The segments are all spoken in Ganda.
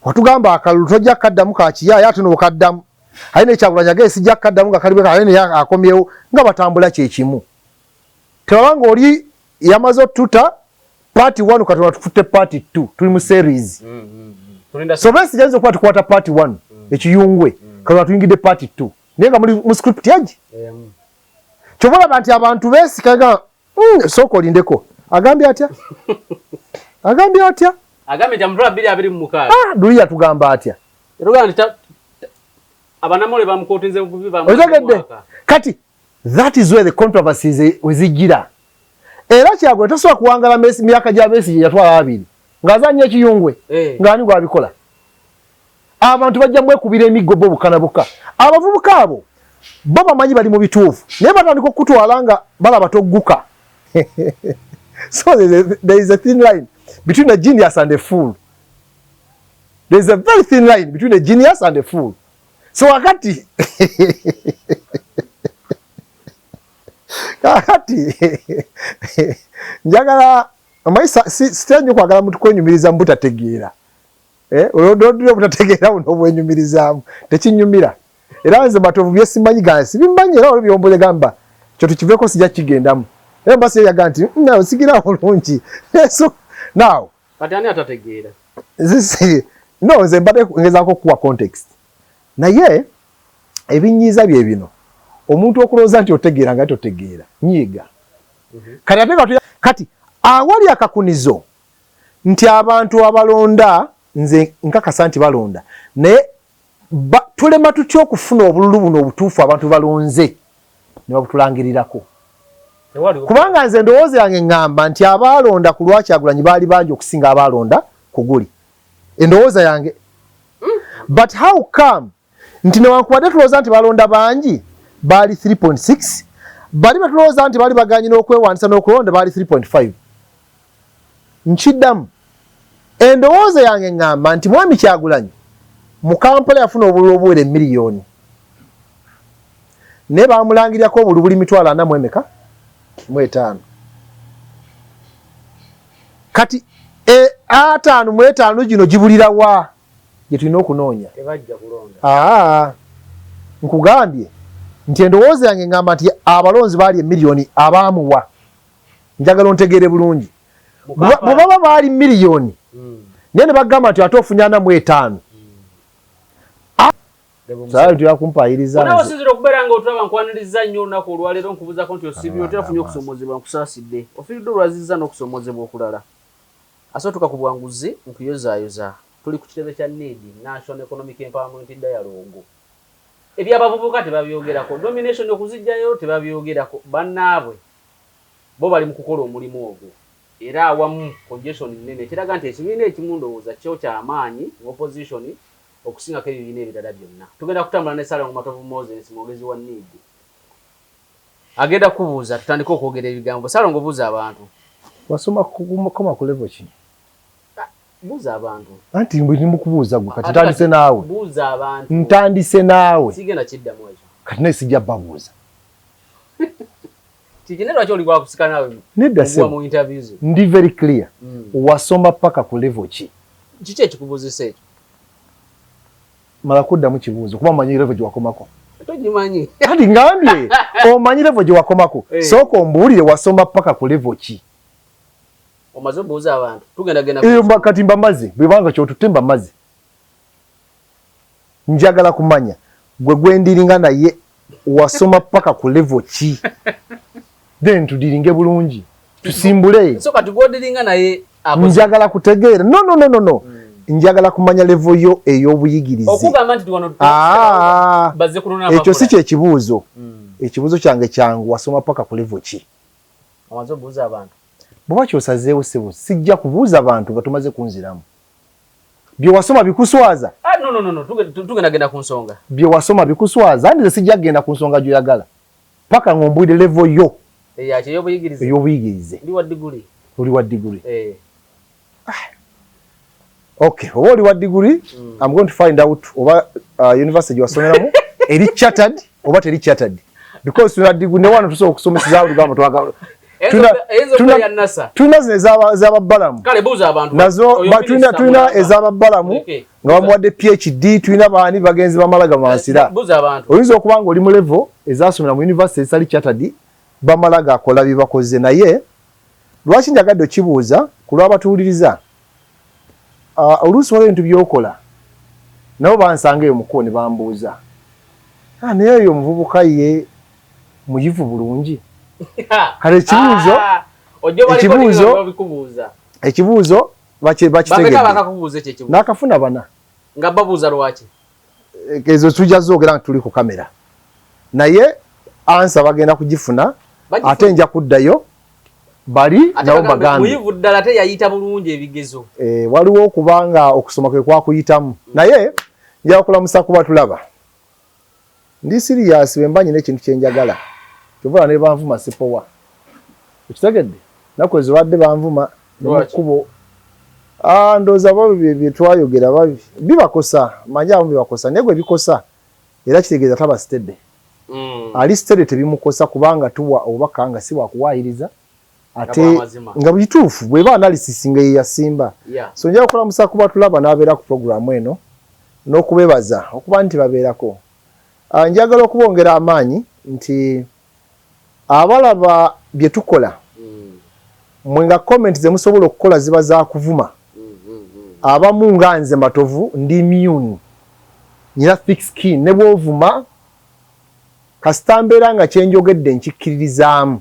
Watugamba akalulu tojja kaddamu ka kiyaaye, ate n'okaddamu. Aye ne Kyagulanyi agee sijja kaddamu nga kali aye naye akomyewo nga batambula kyekimu. Tebaba nga oli yamaze otuta part 1, katonda tukutte part 2, tuli mu series. So Besigye ayinza okuba tukwata part 1 ekiyungwe, katonda tuyingidde part 2, naye nga muli mu script egi. Kyova olaba nti abantu beesikaga. Sooka olindeko, agambye atya? Agambye atya? Agambye nti amutwala 2026. Ah, luli yatugamba atya? Yatugamba nti abanamawulire bamukotinze bubi. Otegedde? Kati that is where the controversies wezijjira. Era Kyagulanyi tosobola kuwangala myaka gya Besigye yatwala 20 ng'azannya ekiyungwe. Ng'ani gwabikola? Abantu bajja mwekubira emiggo bo bukana bukka. Abavubuka abo bo bamanyi bali mu bituufu, naye batandika okukutwala nga balaba togguka. So there is a thin line between a genius and a fool. There is a very thin line between a genius and a fool. So kakati njagala omanyi sitera nnyo kwagala muntu kwenyumiriza mu butategeera. Olwodira obutategeera buno obwenyumirizaamu tekinyumira. Era nze Matovu byesimanyi gange sibimanyi, era olwo byombuze gamba kyo tukiveeko, sijja kigendamu. Era mbasi yaga nti no, sigirawo bulungi. So now Kati ani atategeera? No, nze mbadde ngezaako okukuwa context, naye ebinyiiza bye bino, omuntu okulowooza nti otegeera nga totegeera nyiiga. Kati ate kati awali akakunizo nti abantu abalonda, nze nkakasa nti balonda, naye tulema tutya okufuna obululu buno obutuufu abantu balonze ne babutulangirirako? Kubanga nze ndowooza yange ŋŋamba nti abaalonda ku lwakyagulanyi baali bangi okusinga abaalonda ku guli, endowooza yange. But how come nti newankubadde tulowooza nti balonda bangi baali 3.6, bali batulowooza nti baali baganye n'okwewandisa n'okulonda baali 3.5? Nkiddamu, endowooza yange ŋŋamba nti mwami Kyagulanyi mu Kampala yafuna obululu obuwera emiliyoni, naye bamulangirirako obululu buli mitwalo ana mu emeka mu etaano. Kati 55 gino gibulirawa gye tulina okunoonya? Aa, nkugambye nti endowooza yange ngamba nti abalonzi baali emiliyoni abaamuwa. Njagala ontegeere bulungi, bwe baba baali miliyoni, naye ne bagamba nti ate ofunye 45. Tuyakumpayiriza. Osinzira okubeera nga otulaba, nkwaniriza nnyo olunaku olwaleero. Nkubuuzako nti osiibye otya? Ofunye okusomozebwa? Nkusaasidde, ofiiriddwa olwazizza n'okusomozebwa okulala. Asootuka ku bwanguzi, nkuyozaayoza. Tuli ku kitebe kya NEED, National Economic Empowerment Dialogue. Ebyabavubuka tebabyogerako, nomination okuzijjayo tebabyogerako. Bannaabwe bo bali mu kukola omulimu ogwo, era awamu congestion nnene, ekiraga nti ekibiina ekimu ndowooza kyo kyamaanyi mu opposition okusingako ebibiina ebirala byonna. Tugenda kutambula ne Ssalongo Matovu Moses, mwogezi wa NEED, agenda kubuuza. Tutandike okwogera ebigambo. Ssalongo, buuza abantu. Wasoma koma ku level ki? Buuza abantu. Anti ndi mukubuuza gwe kati. Ntandise naawe. Buuza abantu. Ntandise naawe. Sigenda kiddamu ekyo. Kati naye sijja babuuza. Kikine lwaki oli gwakusika naawe? Nedda. Ogwa mu interviews. Ndi very clear. Wasoma paka ku level ki? Kiki ekikubuuzisa ekyo? Mala kuddamu kibuuzo, kuba omanyi level gye wakomako. Togimanyi. Kati ngambye omanyi level gye wakomako. Sooka ombuulire, wasoma paka ku level ki? Omaze obuuza abantu, tugenda genda. Eyo kati mbamaze, bwebanga kyotutte mbamaze. Njagala kumanya gwe gwendiringa naye, wasoma paka ku level ki? Then tudiringe bulungi, tusimbule. So kati gwodiringa naye Njagala kutegeera. No, no, no, no, no. Njagala kumanya level yo ey'obuyigirize. Okugamba nti wano Ah, bazze kunona. Ekyo si kyekibuuzo. Ekibuuzo kyange kyangu, wasoma paka ku level ki? Omaze obuuza abantu. Bw'oba kyosazeewo, ssebo, sijja kubuuza bantu nga tomaze kunziramu. Bye wasoma bikuswaza? Ah, no, no, no, no. Tugenda genda ku nsonga. Bye wasoma bikuswaza? Nze sijja kugenda ku nsonga gy'oyagala paka ng'ombuulire level yo. Eyaki? Ey'obuyigirize? Ey'obuyigirize. Ndi wa diguli. Oli wa diguli? Eh. Okay, oba oli wa diguli, I'm going to find out oba university gyewasomeramu eri chartered oba teri chartered, because tuna diguli ne wano tusobola okusomeseza olugamba twagala. Tulina zino ez'ababalamu nazo, tulina ez'ababalamu nga bamuwadde PhD, tulina baani bagenzi bamala gamansira. Oyinza okuba nga oli mu level ezasomera mu university ezitali chartered, bamala gakola bye bakoze. Naye lwaki njagadde okibuuza ku lw'abatuwuliriza? Oluusi waliwo ebintu by'okola nabo bansanga eyo mukubo ne bambuuza, naye oyo omuvubuka ye muyivu bulungi? Kale ekibuuzo ekibuuzo bakitegedde, n'akafuna bana nga babuuza lwaki. Ezo tujja zoogera nga tuli ku kamera, naye answer bagenda kugifuna, ate nja kuddayo bali nabo bagambe. Muyivu ddala, ate yayita bulungi ebigezo. Waliwo okubanga okusoma kwe kwakuyitamu. Naye nja kulamusa kuba tulaba ndi serious bwe mba nyina ekintu kyenjagala, kyova ne banvuma sipowa, okitegedde? Naku ezo badde banvuma nemukkubo, ndowooza babi bye twayogera babi bibakosa, manyi abamu bibakosa, naye gwe bikosa era kitegeeza taba steady. Ali steady tebimukosa, kubanga tuwa obubaka nga si bwakuwaayiriza, ate nga bituufu bweba analysis nga ye yasimba. So nja kulamusa kuba tulaba n'abeera ku programu eno n'okubebaza okuba nti babeerako. Njagala okubongera amaanyi nti abalaba bye tukola, mwe nga comment ze musobola okukola ziba za kuvuma. Abamu nga nze Matovu ndi immune, nyina thick skin, ne bw'ovuma kasita mbeera nga kyenjogedde nkikkiririzaamu.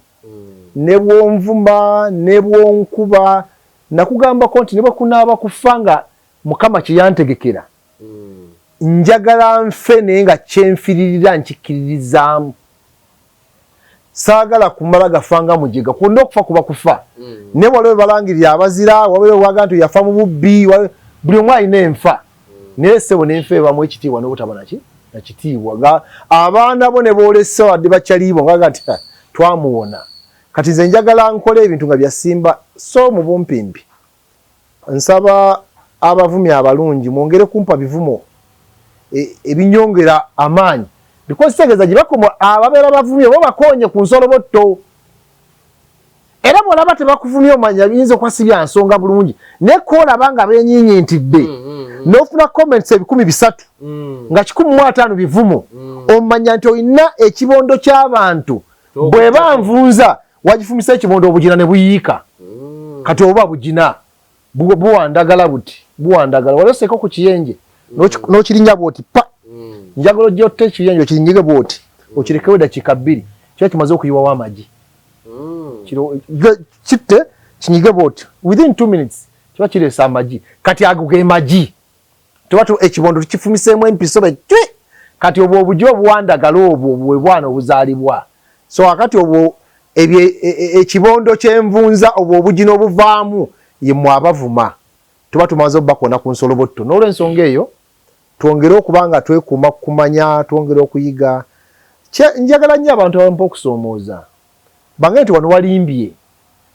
Ne bw'onvuma ne bw'onkuba, nakugambako nti ne bwe kunaaba kufa nga Mukama kye yantegekera, njagala nfe naye nga kyenfiririra nkikkiririzaamu. Saagala kumala gafa nga mujega kwonna, okufa kuba kufa. Naye waliwo balangirira abazira, waliwo waga nti yafa mu bubbi, buli omu alina enfa. Naye ssebo n'enfa ebamu ekitiibwa n'obutaba naki nakitiibwa, nga abaana bo ne boolesa wadde bakyaliibo nga nti twamuwona. Kati nze njagala nkole ebintu nga byasimba. So mu bumpimpi nsaba abavumi abalungi mwongere kumpa bivumo ebinyongera amaanyi, because kitegeeza gye bakoma ababeera bavumye oba bakonye ku nsolobotto. Era bw'olaba tebakuvumye omanya biyinza okuba si bya nsonga bulungi, naye koolaba nga beenyinyintidde n'ofuna comments 300 nga 150 bivumo, omanya nti olina ekibondo ky'abantu. Bw'eba nvunza wagifumisa ekibondo, obugina ne buyiika. Kati oba bugina buwandagala buti buwandagala, wali oseeko ku kiyenje n'okirinya bwoti pa, njagala ojja otte ekiyenje okirinyige bwoti, okirekewo eddakiika 2, kiba kimaze okuyiwawo amagi. Kitte kinyige bwoti, within 2 minutes kiba kireese amagi. Kati ago ge magi tuba ekibondo tukifumiseemu empiso betwi. Kati obwo obugi obuwandagala obwo bwe bwana obuzaalibwa. So akati obwo ekibondo kyenvunza, obwo obugi n'obuvaamu ye mwe abavuma tuba tumaze obakona ku nsolobotto. N'olwensonga eyo twongere okuba nga twekuuma kumanya, twongere okuyiga. Njagala nnyo abantu abampa okusoomooza bange nti wano walimbye,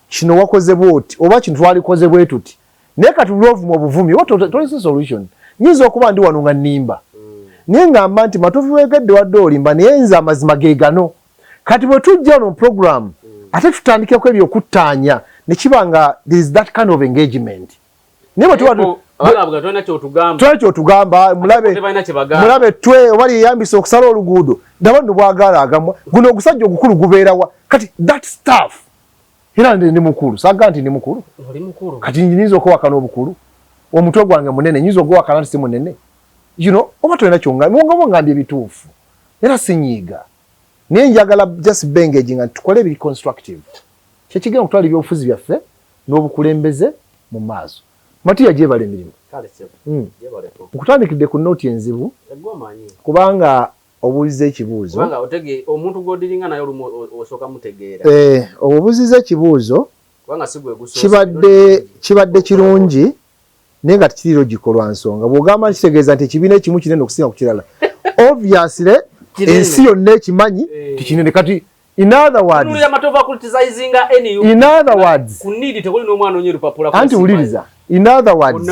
kino wakoze bwoti, oba kino twalikoze bwe tuti. Naye kati lwovuma obuvumi oba tolese solution. Nyinza okuba ndi wano nga nnimba, naye ngamba nti Matovu wegedde wadde olimba, naye nze amazima ge gano. Kati bwe tujja wano mu program ate tutandikeko ebyokuttaanya ne kiba nga there is that kind of engagement. Naye bwe tuba tolina kyotugamba, mulabe mulabe twe oba lyeyambisa okusala oluguudo, ndaba nno bwagaala agamwa guno ogusajja ogukulu gubeerawa. Kati that stuff, era ndi mukulu, saga nti ndi mukulu. Kati nyinza okuwakana obukulu, omutwe gwange munene, nyinza okuwakana nti si munene, oba tolina kyongambye nga ngambye ebituufu, era sinyiiga, naye njagala just be engaging nga tukole ebiri constructive, kyekigenda okutwala ebyobufuzi byaffe n'obukulembeze mu maaso. Matiya, gyebala emirimu. Nkutandikidde ku nooti enzibu kubanga obuuliza ekibuuzo. Omuntu gw'odiringa naye olumu osooka mutegeera. Obuuziza ekibuuzo kibadde kirungi, naye nga tekiri logical lwa nsonga bw'ogamba nti kitegeeza nti ekibiina ekimu kinene okusinga ku kirala. Obviously ensi yonna ekimanyi tikinene. Kati in other words, in other words, anti wuliriza, in other words,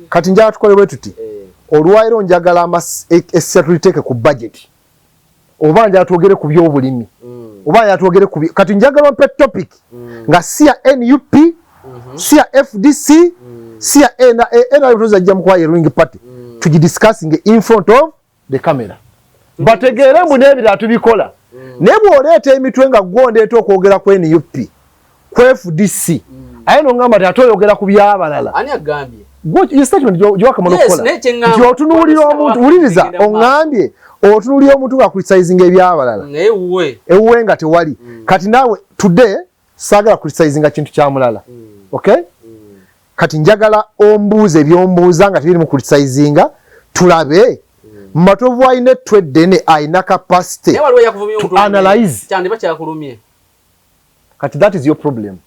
kati njagala tukole bwe tuti. Olwaliro njagala essira tuliteeke ku budget, oba njagala twogere ku byobulimi. Oba yatwogere ku kati njagala mpe topic nga si ya NUP, si ya FDC, si ya NRM, tuzajja mu kwa ruling party, tugidiscussing in front of the camera, bategeere mbu n'ebirala tubikola. Naye bw'oleeta emitwe nga gwondeeta okwogera ku NUP, ku FDC, aye nongamba ti ate oyogera ku byabalala. Ani agambye? Ye statement gyowakamala okukola nti otunuulira omuntu, wuliriza, oŋŋambye otunuulira omuntu nga criticizinga ebyabalala ewuwe nga tewali. Kati naawe today saagala criticizinga kintu kya mulala, okay? Kati njagala ombuuza ebyombuuza nga tebiri mu criticizinga, tulabe Matovu alina ettu eddene, alina capacity to analyze. Kyandiba kyakulumye. Kati that is your problem,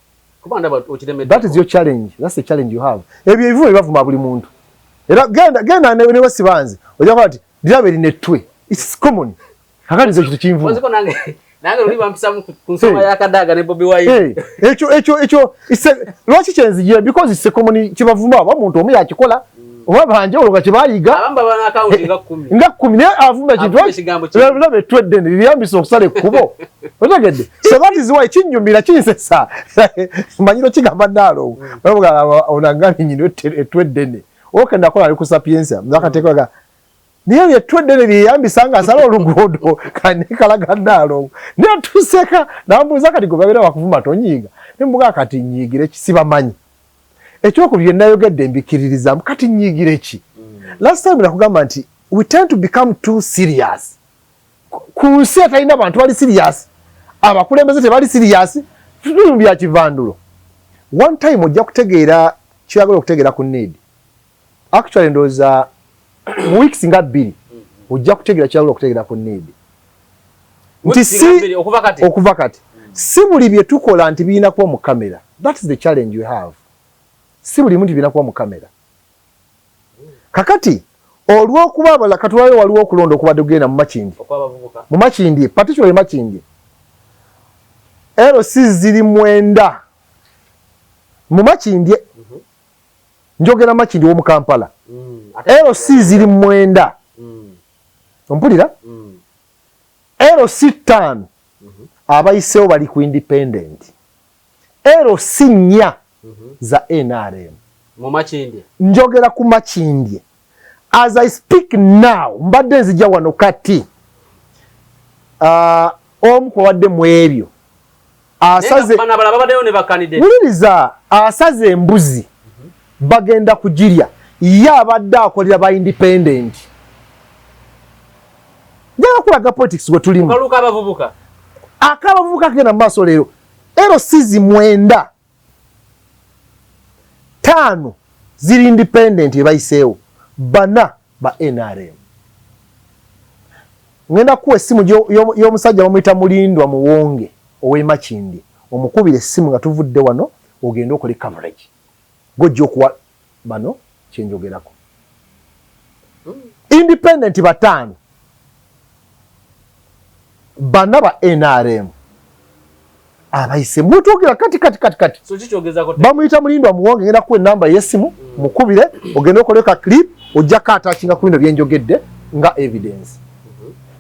that is your challenge, that's the challenge you have. Ebyo ebivumo bibavuma buli muntu, era genda genda ne wesibanze ojja kuba nti liraba erina ettwe, it's common. Kakati nze ekintu kinvuma. Nange luli bampisamu ku nsonga ya Kadaga ne Bobi Wine. Ekyo lwaki kyenzijira? Because it's a common, kibavuma oba muntu omu yakikola oba banjawulo nga kyebayiga nga 10, naye avuma ekintu laba ettu eddene liriyambisa okusala ekkubo, otegedde? So that is why kinyumira, kinsesa, manyiro kigamba naalongo onagambye nyini ettu eddene oke nakola ali ku Sapientia nakateekaga, naye ettu eddene lyeyambisa nga asala oluguudo kanekalaga naalongo, naye tuseka. Nambuuza, kati gwe babeera bakuvuma tonyiiga? Nembuga kati nyiigire sibamanyi. Ekyokubiri, nayogedde mbikiririzamu, kati nyiigire ki? Last time nakugamba nti we tend to become too serious. Ku nsi atalina bantu bali serious, abakulembeze tebali serious, tuli mu bya kivandulo. One time ojja kutegeera kyeyagala okutegeera ku need. Actually ndowooza mu weeks nga 2 ojja kutegeera kyeyagala okutegeera ku need, nti si okuva kati si buli bye tukola nti birina kuba mu kamera. That is the challenge you have. Si buli muntu birina kuba mu kamera. Kakati olw'okuba abalala katulayo, waliwo okulonda okubadde kugenda mu Makindye, mu Makindye particularly, Makindye LC ziri 9 mu Makindye. Njogera Makindye w'omu Kampala, LC ziri 9, ompulira? LC 5 abayiseewo bali ku independent, LC 4 za NRM. Njogera ku Makindye as I speak now. Mbadde nzija wano kati, omu kubadde mu ebyo asaze, wuliriza, asaze embuzi bagenda kugirya, ye abadde akolera ba independent. Njagala kulaga politics gwe tulimu. Akabavubuka kagenda mu maaso leero. LCs 9, 5 ziri independent ebayiseewo, 4 ba NRM. Ngenda kuwa essimu y'omusajja bamuyita Mulindwa Muwonge ow'emakindi, omukubira essimu nga tuvudde wano, ogende okole coverage, gojja okuwa bano kyenjogerako. Independent 5, 4 ba NRM abayise mutwogera kati kati kati kati. Bamuyita Mulindwa Muwonge. Ngenda kuwa enamba y'essimu, mukubire ogende okole ka clip, ojjako attachinga ku bino byenjogedde nga evidence.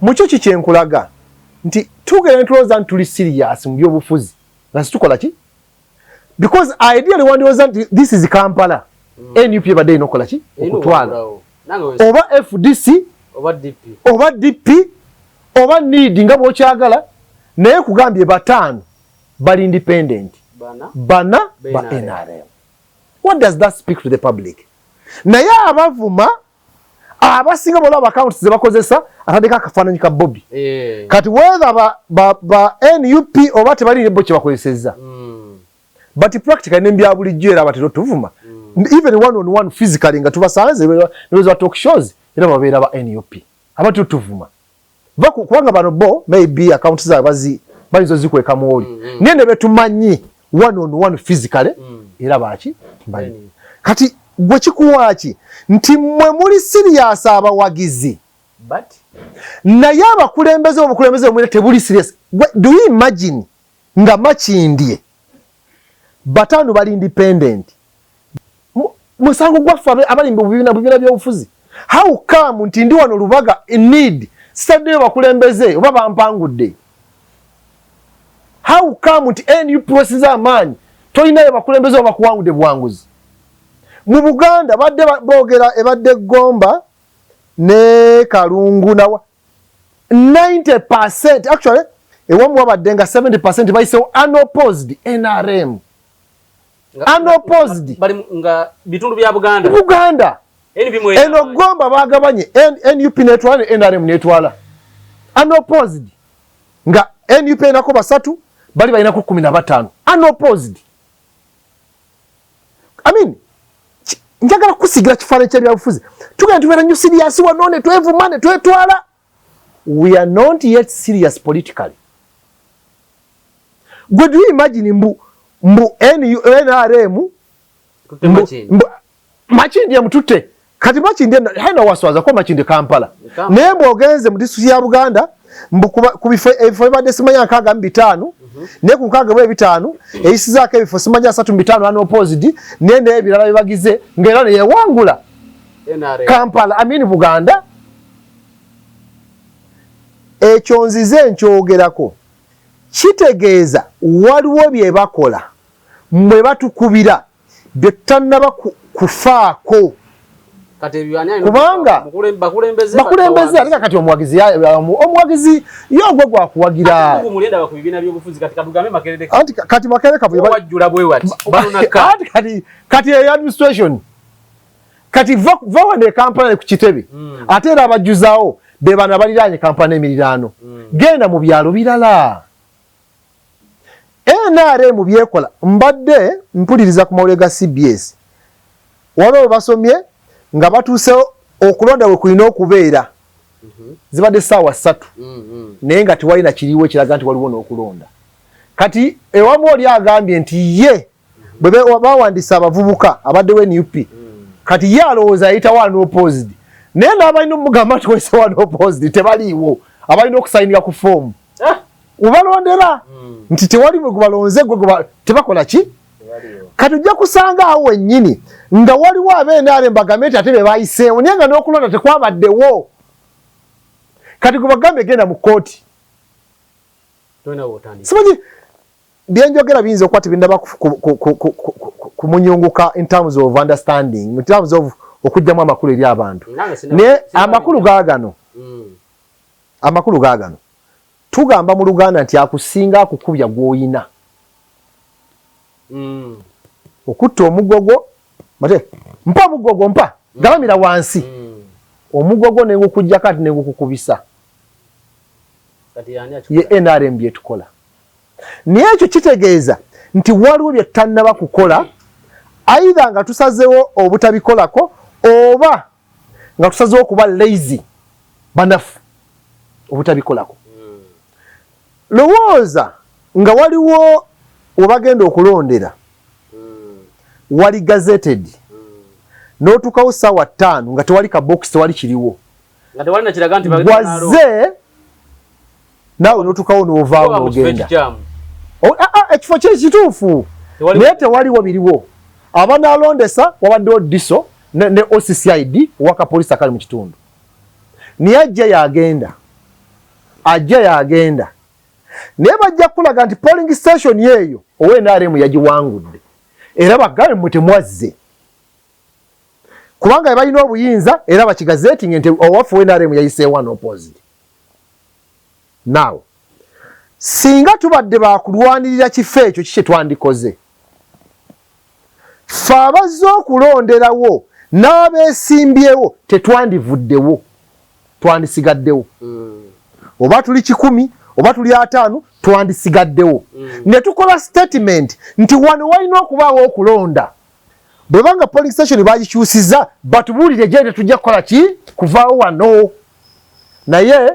Mukyo kikyenkulaga nti tugenda netulowooza nti tuli serious mu byobufuzi nga situkola ki, because ideally wandowooza nti this is Kampala, NUP ebadde erina okukola ki? Okutwala, oba FDC oba DP oba NEED nga bwokyagala, naye kugambye 5 bali independent, 4 ba NRM. What does that speak to the public? Naye abavuma abasinga bolaba accounts zebakozesa atandika akafaananyi ka Bobi. Kati whether ba NUP oba tebali bo kyebakozesezza, but practically nembya bulijjo era abatera otuvuma, even one on one physically nga tubasanze neweza talk shows, era babeera ba NUP abatera otuvuma, kubanga bano bo maybe accounts zaabwe bazi bayinza ozikweka mwoli, naye ne betumanyi one on one physically era baki bali. Kati gwe kikuwaaki nti mmwe muli serious abawagizi, naye abakulembeze, obukulembeze omwine tebuli serious. Do you imagine nga Makindye 5 bali independent? Musango gwaffe abali mu bibiina by'obufuzi. How come nti ndi wano Lubaga need sitaddeyo bakulembeze oba bampangudde? How come nti NUP wesinza amaanyi tolinayo bakulembeze oba bakuwangudde buwanguzi? Mu Buganda badde boogera ebadde Gomba ne Kalungu nawa 90%, actually ewamu wabadde nga 70% bayisewo unopposed NRM. Unopposed. Bali nga bitundu bya Buganda. Buganda. Eno Gomba bagabanye NUP netwala ne NRM netwala. Unopposed. Nga NUP enako basatu bali balinako 15. Unopposed. I mean, njagala kusigira kifaananyi ky'ebyobufuzi. Tugenda tubeera nnyo serious wano ne twevuma ne twetwala. We are not yet serious politically. Gwe do you imagine mbu NRM mbu Makindye mututte kati Makindye haina waswaza kwa Makindye Kampala naye mbwogenze mu disitulikiti ya Buganda mbu ku bifo ebifo bibadde simanya 65, naye ku 65 eyisizaako ebifo simanya 35 unopposed, naye n'ebirala bibagize ng'era neyewangula Kampala, I mean Buganda. Ekyo nzize nkyogerako kitegeeza waliwo bye bakola mwe batukubira bye tutannaba kufaako. Kubanga bakulembeze ate kati omuwagizi yo gwe gwakuwagira. Anti kati Makerere kati administration kati va wano e Kampala ku kitebe, ate era abajjuzaawo be bano abaliraanye Kampala n'emiriraano. Genda mu byalo birala. NRM byekola mbadde mpuliriza ku mawulire ga CBS, waliwo basomye nga batuusewo okulonda we kulina okubeera, zibadde ssaawa 3, naye nga tewali kiriwo ekiraga nti waliwo n'okulonda. Kati ewamu oli agambye nti ye bwe bawandiisa abavubuka abaddewo NUP, kati ye alowooza yayitawo unopposed, naye n'abalina omugamba nti wesewo unopposed tebaliiwo, abalina okusayinira ku foomu webalondera nti tewali bwe gubalonze gwe tebakola ki. Kati ojja kusanga awo wennyini nga waliwo ab'NRM bagambe nti ate be bayiseewo, naye nga n'okulonda tekwabaddewo. Kati gwe bagambe genda mu kkooti, simanyi byenjogera biyinza okuba tebinaba kumunyunguka in terms of understanding, in terms of okugyamu amakulu eri abantu, naye amakulu gaagano, amakulu gaagano tugamba mu Luganda nti akusinga akukubya gw'oyina. Okutta omuggo mate mpa omuggo gwo mpa galamira wansi, omuggo gwo negukujjako ati negukukubisa. Ye NRM byetukola, naye ekyo kitegeeza nti waliwo bye tutannaba kukola, either nga tusazeewo obutabikolako oba nga tusazeewo okuba lazy, banafu obutabikolako. Lowooza nga waliwo webagenda okulondera wali gazetted, n'otuukawo ssaawa 5 nga tewali kabokisi, tewali kiriwo, wazze naawe n'otuukawo n'ovaawo n'ogenda. Ekifo kye kituufu naye tewaliwo biriwo. Abanaalondesa wabaddewo DISO ne OCCID owakapoliisi akali mu kitundu, naye ajja yagenda, ajja yagenda, naye bajja kulaga nti polling station eyo owa NRM yagiwangudde, era bagambe mmwe temwazze kubanga balina obuyinza era bakigazetting nti owaffe owa NRM yayiseewo unopposed. Now singa tubadde bakulwanirira kifo ekyo, kiki twandikoze? Ffe abazze okulonderawo n'abeesimbyewo tetwandivuddewo, twandisigaddewo. Oba tuli 100 oba tuli 50, twandisigaddewo ne tukola statement nti wano walina okubaawo okulonda. Bwebanga polling station bagikyusiza, batubuulire gye tetujja kukola ki kuvaawo wano. Naye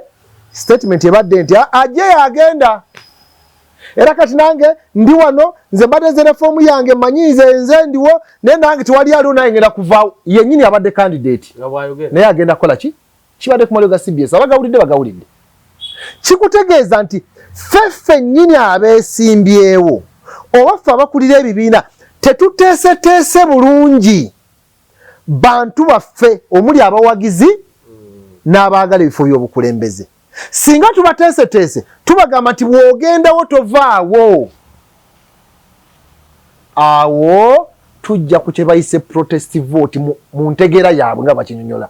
statement ebadde nti ajje yagenda, era kati nange ndi wano, nze mbadde nze ne foomu yange, manyi nze ndiwo, naye nange tewali aliwo, naye ngenda kuvaawo. Yennyini abadde candidate naye agenda kukola ki? Kibadde ku malyo ga CBS, abagawulidde bagawulidde. Kikutegeeza nti ffe ffennyini abeesimbyewo oba ffe abakulira ebibiina tetuteeseteese bulungi bantu baffe omuli abawagizi n'abaagala ebifo by'obukulembeze. Singa tubateeseteese, tubagamba nti bw'ogendawo tovaawo. Awo tujja ku kye bayise protest vote mu ntegeera yaabwe nga bakinyonyola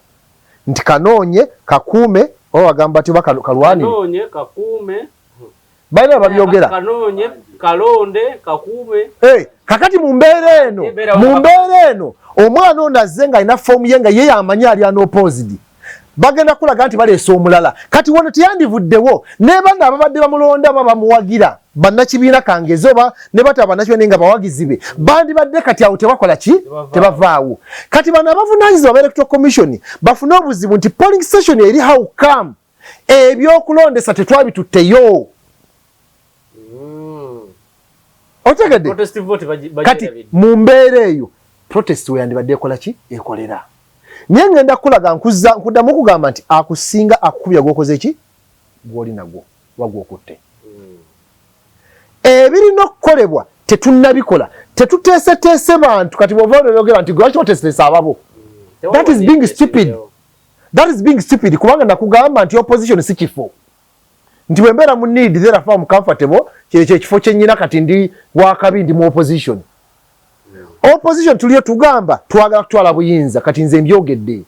nti kanoonye kakuume, oba bagamba ti oba kalwanire. Kanoonye kakuume. Balina babyogera. Kanoonye kalonde kakuume. Hey, kakati mu mbeera eno, mu mbeera eno omwana ono azze ng'alina foomu ye nga ye yamanyi ali unopposed, bagenda kulaga nti baleese omulala. Kati wano teyandivuddewo ne bano ababadde bamulonda oba bamuwagira, bannakibiina kangeze oba ne bata bannakibiina naye nga bawagizi be bandibadde kati awo tebakola ki, tebavaawo. Kati bano abavunaanyizibwa ba Electoral Commission bafune obuzibu nti polling station eri, how come ebyokulondesa tetwabitutteyo? Otegedde? Kati mu mbeera eyo protest weyandibadde ekola ki, ekolera. Naye ngenda kukulaga, nkuzza nkuddamu okugamba nti akusinga akukubya gwokoze ki, gwoli nagwo oba gwokutte. Ebirina okukolebwa tetunnabikola, tetuteeseteese bantu. Kati bwova oyogera nti lwaki oteeseteese ababo, that is being stupid, that is being stupid, kubanga nakugamba nti opposition si kifo nti bwe mbeera mu need, therefore I'm comfortable, kyekyo ekifo kyennyina, kati ndi wakabi, ndi mu opposition. Opposition tuliyo tugamba twagala kutwala buyinza. Kati nze mbyogedde,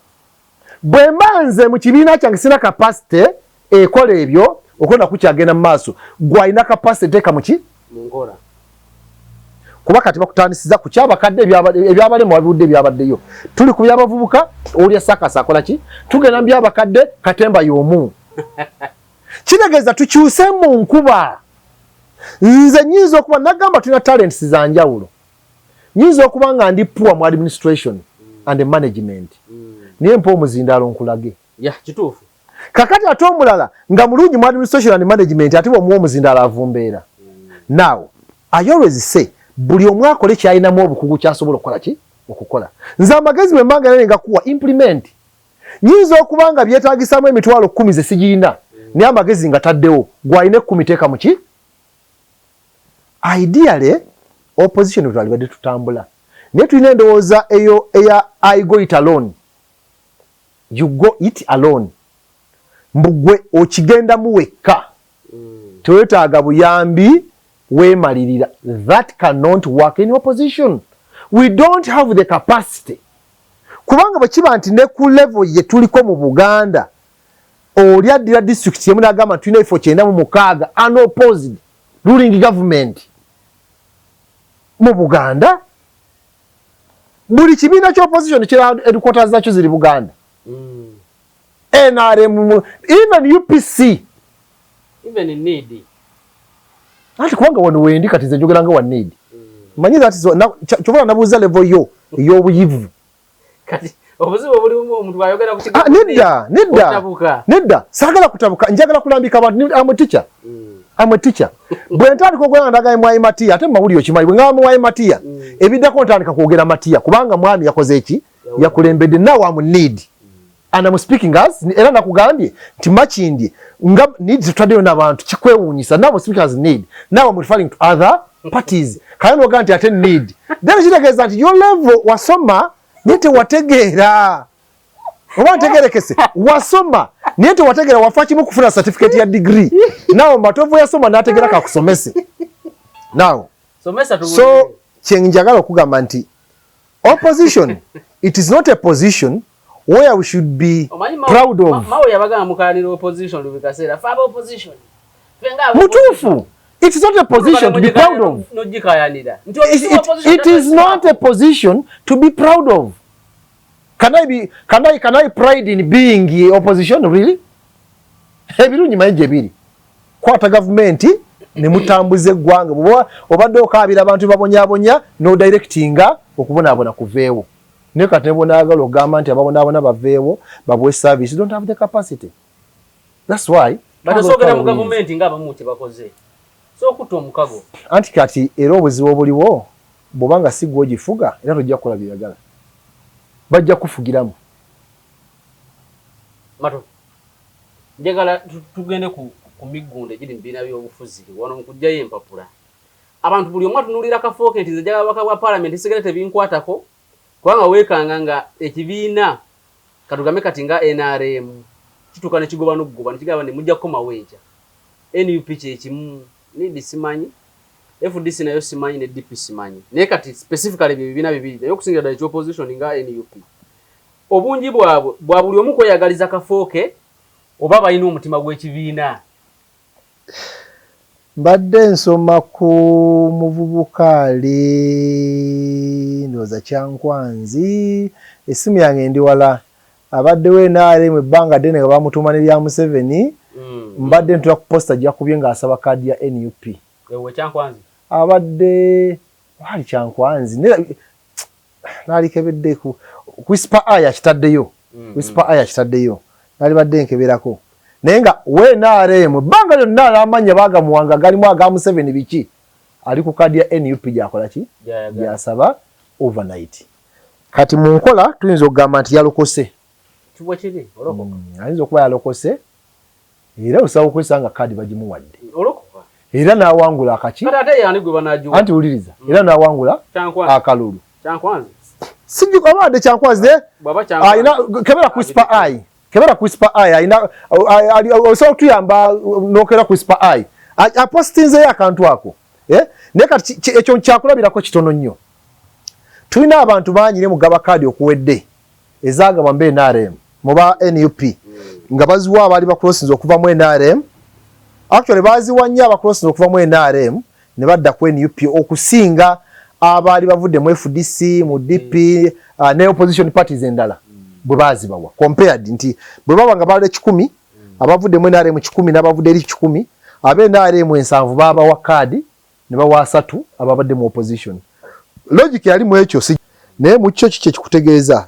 bwe mba nze mu kibiina kyange sina capacity ekola ebyo, okulonda kukyagenda mu maaso, gwalina capacity teeka muki kuba kati bakutandisiza ku kyabakadde, ebyabalema wabibudde, ebyabaddeyo tuli ku byabavubuka. Olya sakasa akola ki? Tugenda mu byabakadde, katemba y'omu. Kitegeeza tukyuse mu nkuba. Nze nyinza okuba nagamba tulina talents za njawulo, nyinza okuba nga ndi poor mu administration and management, naye mpa omuzindaalo nkulage. Kituufu. Kakati ate omulala nga mulungi mu administration and management, ate bwomuwa omuzindaalo avumbeera. Now I always say buli omu akole kyalinamu obukugu, kyasobola okukola ki okukola. Nze amagezi bwe mbanga nane ngakuwa implement, nyinza okuba nga byetaagisaamu 100,000 ze sigirina, naye amagezi nga taddewo, gwalina 10 teeka muki. Ideally opposition bwe twalibadde tutambula, naye tulina endowooza eyo eya "I go it alone", you go it alone, mbu gwe okigendamu wekka, tewetaaga buyambi, weemalirira. That cannot work in opposition. We don't have the capacity, kubanga bwe kiba nti ne ku level ye tuliko mu Buganda, oli addira district emu n'agamba tulina ebifo 96 unopposed ruling government mu Buganda, buli kibiina ky'opposition kira headquarters zakyo ziri Buganda. NRM, even UPC. Even in need. Anti kubanga wano wendi kati nze njogera nga wa need. Manyi that is kyobola nabuuza level yo ey'obuyivu. Kati obuzibu obulimu omuntu ayogera ku Ah, nedda, nedda. Otabuka. Nedda, saagala kutabuka, njagala kulambika abantu. I'm a teacher. I'm a teacher. Bwe ntandika okwogera ndagaye mwayi Matiya, ate mu mawulire okimanyi bwe ngamba mwayi Matiya, ebiddako ntandika kwogera Matiya kubanga mwami yakoze eki, yakulembedde. Now I'm need and I'm speaking as, era nakugambye nti Makindye nga need tutaddeyo n'abantu kikwewuunyisa. Now I'm speaking as need, now I'm referring to other parties. Kale noga nti ate need, then kitegeeza nti your level wasoma naye tewategeera, oba ntegerekese, wasoma naye tewategeera, wafa kimu kufuna certificate ya degree. Nawe Matovu yasoma n'ategeera, kakusomese now. Somesa. So kyenjagala okugamba nti opposition, it is not a position where we should be proud of. Mawe yabagamba mukaanira opposition buli kaseera, fe aba opposition. Ffe nga aba Mutuufu, it is not a position to be proud of. Nogikayanira. It is not a position to be proud of. Can I pride in being opposition, really? Ebirungi manyi gye biri kwata gavumenti ne mutambuza eggwanga. Bw'oba obadde okaabira abantu babonyabonya, no directinga okubonaabona kuveewo. Naye kati ne bonaagala okugamba nti ababonaabona baveewo babuwe service, you don't have the capacity. That's why Batosogera mu gavumenti ng'abamu kye bakoze, so okutta omukago. Anti kati era obuzibu obuliwo, bw'oba nga si gwe ogifuga, era tojja kukola byeyagala, bajja kufugiramu. Mato, njagala tugende ku miggundo egiri mu bibiina by'obufuzi. Wano mu kuggyayo empapula, abantu buli omu atunuulira kafooke nti nze njagala bubaka bwa paalamenti, sigala tebinkwatako, kubanga weekanga nga ekibiina katugambe kati nga NRM Kituuka ne kigoba n'okugoba ne kigamba ne mujja kukomawo enkya. NUP kyekimu, NID simanyi, FDC nayo simanyi ne DP simanyi. Naye kati specifically bye bibiina bibiri, naye okusingira ddala eky'opposition nga NUP. Obungi bwabwe bwa buli omu kweyagaliza kafo ke oba balina omutima gw'ekibiina. Mbadde nsoma ku muvubuka ali ndowooza Kyankwanzi, essimu yange endi wala, abaddewo NRM ebbanga ddene nga bamutuuma ne lya Museveni. Mbadde ntula ku poster gyakubye ng'asaba kaadi ya NUP. Ewe Kyankwanzi? Abadde ali Kyankwanzi naalikebedde ku Whisper Eye akitaddeyo. Whisper Eye akitaddeyo, naalibadde nkeberako, naye nga we NRM ebbanga lyonna n'amannya baagamuwanga galimu aga Museveni biki, ali ku kaadi ya NUP gyakola ki, gyasaba overnight. Kati mu nkola tuyinza okugamba nti yalokose, ayinza okuba yalokose era osobola okwesanga nga kaadi bagimuwadde era n'awangula akaki anti wuliriza, era n'awangula akalulu. Sijjuka abadde Kyankwanzi alina kebera ku Whisper Eye, kebera ku Whisper Eye, alina osobola okutuyamba nokera ku Whisper Eye apostinzeyo akantu ako, eh? Naye kati ekyo kyakulabirako kitono nnyo. Tulina abantu bangi ne mugaba kaadi okuwedde ezagabwa mba NRM muba NUP nga baziwa abaali bacrossinze okuva mu NRM. Actually baziwa nnyo abacrossinze okuva mu NRM ne badda ku NUP okusinga abaali bavudde mu FDC, mu DP ne opposition parties endala bwe bazibawa compared, nti bwe baba nga baala 100, abavudde mu NRM 100 n'abavudde eri 100, abe NRM 70 babawa kaadi ne bawa 30 ababadde mu opposition. Logic yali mu ekyo si, naye mu kyo kiki ekikutegeeza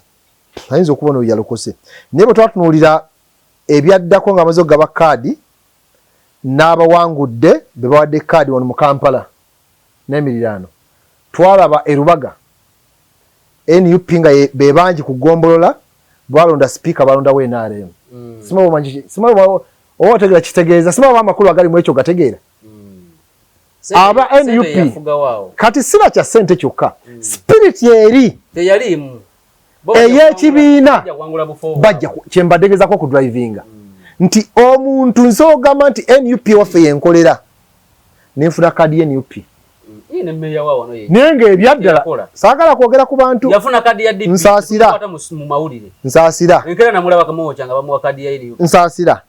ayinza okuba oyo yalokose. Naye bwe twatunuulira ebyaddako nga amaze okugaba kaadi n'abawangudde be bawadde kaadi wano mu Kampala n'emiriraano, twalaba e Rubaga NUP nga be bangi ku ggombolola, balonda sipiika, balondawo NRM. Simanyi oba otegeera kitegeeza, simanyi oba amakulu agali mu ekyo gategeera. Aba NUP kati sina kya ssente kyokka, spirit eri ey'ekibiina bajja kyembadde gezaako okudrivinga nti omuntu nsobola okugamba nti NUP waffe yenkolera nenfuna kaadi ye NUP, naye ng'ebyaddala saagala kwogera ku bantu. Nsaasira, nsaasira, nsaasira,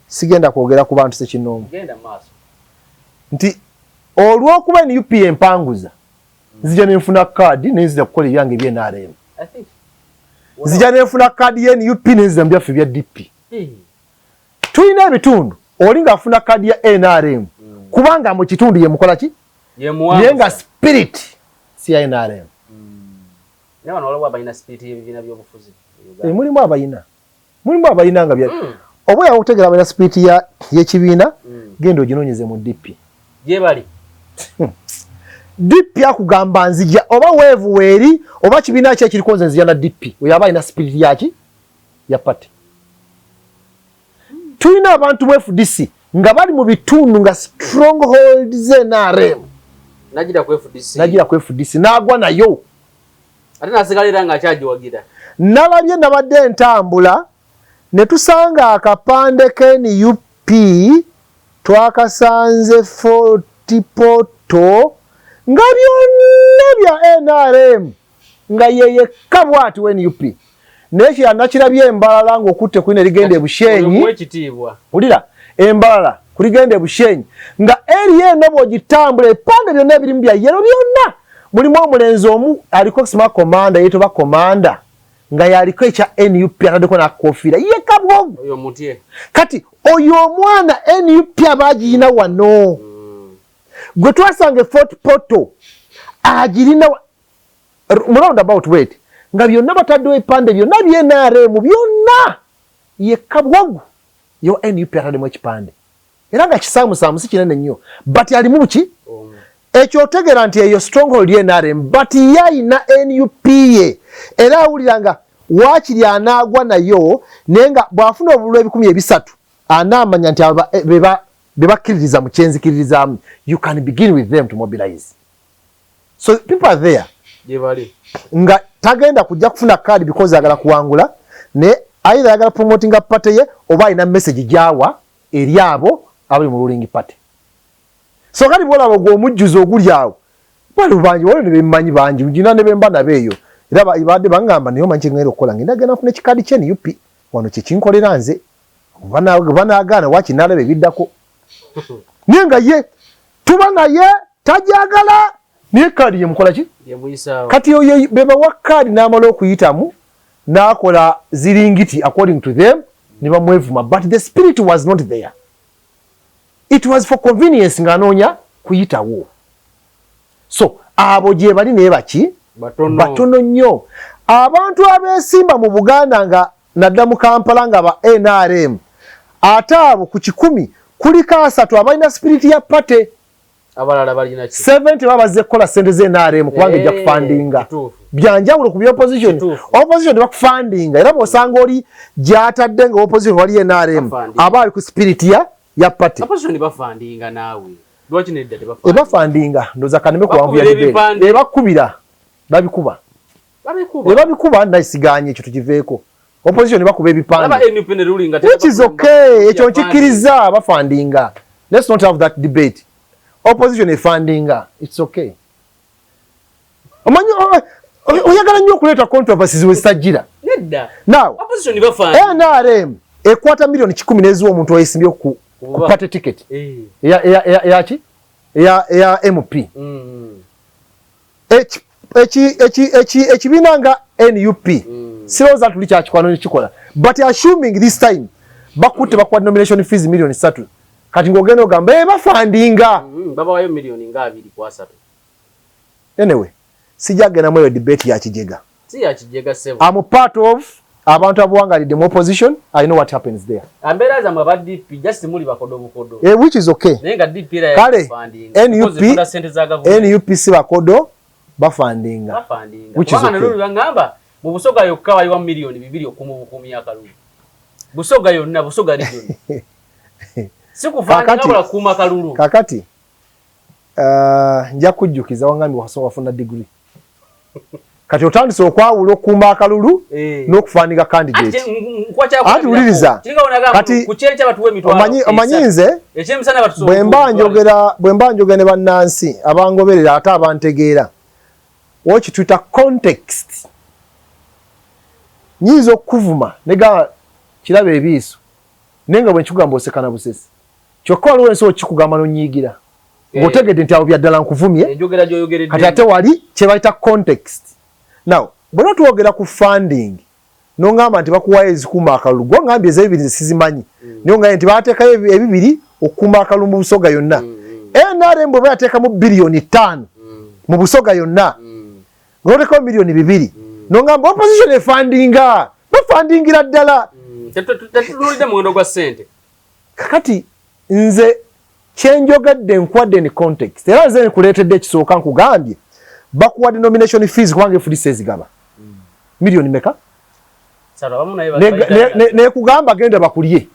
sigenda kwogera ku bantu sekinoomu nti olw'okuba NUP empanguza nzija nenfuna kaadi nenzija kukola ebyange ebye NRM, nzija nenfuna kaadi ye NUP nenzija mu byaffe ebya DP. Tulina ebitundu oli ng'afuna kaadi ya NRM kubanga mu kitundu ye mukola ki, naye nga spirit si ya NRM. Mulimu abayina, mulimu abalina nga oba oyawa okutegeera abalina spirit y'ekibiina. Genda oginoonyeze mu DP. Gyebali. DP akugamba nzija oba weevu weeri oba kibiina ki ekiriko, nze nzija na DP. Oyo aba alina spirit yaki, ya party. Tulina abantu mu FDC nga bali mu bitundu nga stronghold ze NRM. Nagira ku FDC. Nagira ku FDC n'agwa nayo. Ate nasigala era ng'akyagiwagira. Nalabye, nabadde entambula ne tusanga akapande ke NUP, twakasanze Fort Portal nga byonna bya NRM, nga ye yekka bw'ati wa NUP. Naye kira nakirabye embalala ng'okutte kulina erigenda ebushenyi, wulira, embalala kuligenda ebushenyi nga eri eno bw'ogitambula ebipande byonna ebirimu bya yellow byonna. Mulimu omulenzi omu aliko sima komanda yetoba komanda nga yaliko ekya NUP, ataddeko n'akakofiira ye kabwogu. Kati oyo omwana NUP abagirina wano gwe twasanga e Fort Portal agirina mu round about wait nga byonna bataddewo ebipande byonna bye NRM byonna, ye kabwogu yo NUP ataddemu ekipande era nga kisaamusaamu, si kinene nnyo, but alimu buki ekyo otegeera nti eyo stronghold ye NRM, but ye ayina NUP ye era awulira nga waakiri anaagwa nayo, naye nga bw'afuna obululu 300 anaamanya nti abo be bakkiririza mu kyenzikiririzaamu. You can begin with them to mobilize. So people are there gyebali nga tagenda kujja kufuna kaadi because agala kuwangula, naye Either ayagala promotinga party ye oba alina message gyawa eri abo abali mu ruling party. So kati bwolaba gwe omujjuzo oguli awo, bali bangi, waliwo ne bemmanyi bangi, ngina ne bemba nabo eyo, era badde baŋŋamba, naye omanyi kyengenda okukola, ngenda genda nfuna ekikaadi kye NUP wano kyekinkolera nze, banaagaana waki naalaba ebiddako. Naye nga ye tuba naye tajagala, naye kaadi yemukola ki? Kati oyo bebawa kaadi n'amala okuyitamu n'akola ziringiti according to them ne bamwevuma, but the spirit was not there, it was for convenience ng'anoonya kuyitawo. So abo gye bali, naye baki? Batono nnyo. Abantu abeesimba mu Buganda nga nadda mu Kampala nga ba NRM, ate abo ku 100 kuliko 30 abalina spirit ya party. Abalala balina ki? 70 baba bazze kukola sente ze NRM, kubanga ejja kufundinga. Byanjawulo ku opposition. Opposition tebakufundinga, era bw'osanga oli gy'atadde nga opposition wali NRM, aba ali ku spirit ya party. Opposition bafundinga naawe, lwaki nedda tebafundinga? Ebafundinga, ndowooza kaneme kuwanvuya debate. Ebakubira, babikuba, ebabikuba, nasiganye ekyo tukiveeko. Opposition bakuba ebipande, which is okay, ekyo nkikkiriza, bafundinga. Let's not have that debate. Opposition efundinga, it's okay. Omanyi oyagala nnyo okuleeta controversies wezitagira. Now NRM ekwata miliyoni 100 neziwa omuntu oyesimbye ku party ticket eyaki, eya MP. Ekibiina nga NUP, sirowooza tuli kyakikwano nekikola, but assuming this time bakutte, bakuwa nomination fees miliyoni 3, kati ng'ogenda ogamba bafundinga. Babawayo miliyoni nga 2 ku 3. Anyway, sijja gendamu eyo debate ya kijega. Si ya kijega, ssebo. I'm part of abantu abawangalidde mu opposition, I know what happens there. Ambeera zammwe aba DP just muli bakodo bukodo. Eh, which is okay. Naye nga DP era kale NUP, NUP si bakodo, bafundinga. Bafundinga. Which is okay. Bangamba mu Busoga yokka waliwo miliyoni 2 okumubukuumi akalulu. Busoga yonna, Busoga region. Si kufundinga, kuuma kalulu. Kakati nja kujjukiza wangambye wafuna degree, kati otandise okwawula okukuuma akalulu n'okufundinga candidate. Anti wuliriza, kati omanyi nze bwe mba njogera ne bannansi abangoberera ate abantegeera, wokitwita context, nyinza okukuvuma negamba kiraba ebiiso, naye nga bwe nkikugamba osekana busesi, kyokka waliwo ensi okikugamba nonyiigira ng'otegedde nti abo byaddala nkuvumye. Kati ate wali kye bayita context. Now bwena twogera ku funding, nongamba nti bakuwayo ezikuuma akalulu, gwongambye ezebibiri nze sizimanyi, naye ongambye nti bateekayo ebibiri okukuuma akalulu mu Busoga yonna. NRM bweba yateekamu biliyoni 5 mu Busoga yonna, nga oteekawo miliyoni 2, nongamba opposition efundinga, bafundingira ddala. Tetutunuulidde muwendo gwa ssente. Kakati nze kyenjogedde nkwadde ni context, era nze nkuleetedde ekisooka, nkugambye bakuwadde nomination fees kubanga FDC ezigaba miliyoni meka, nekugamba genda bakulye,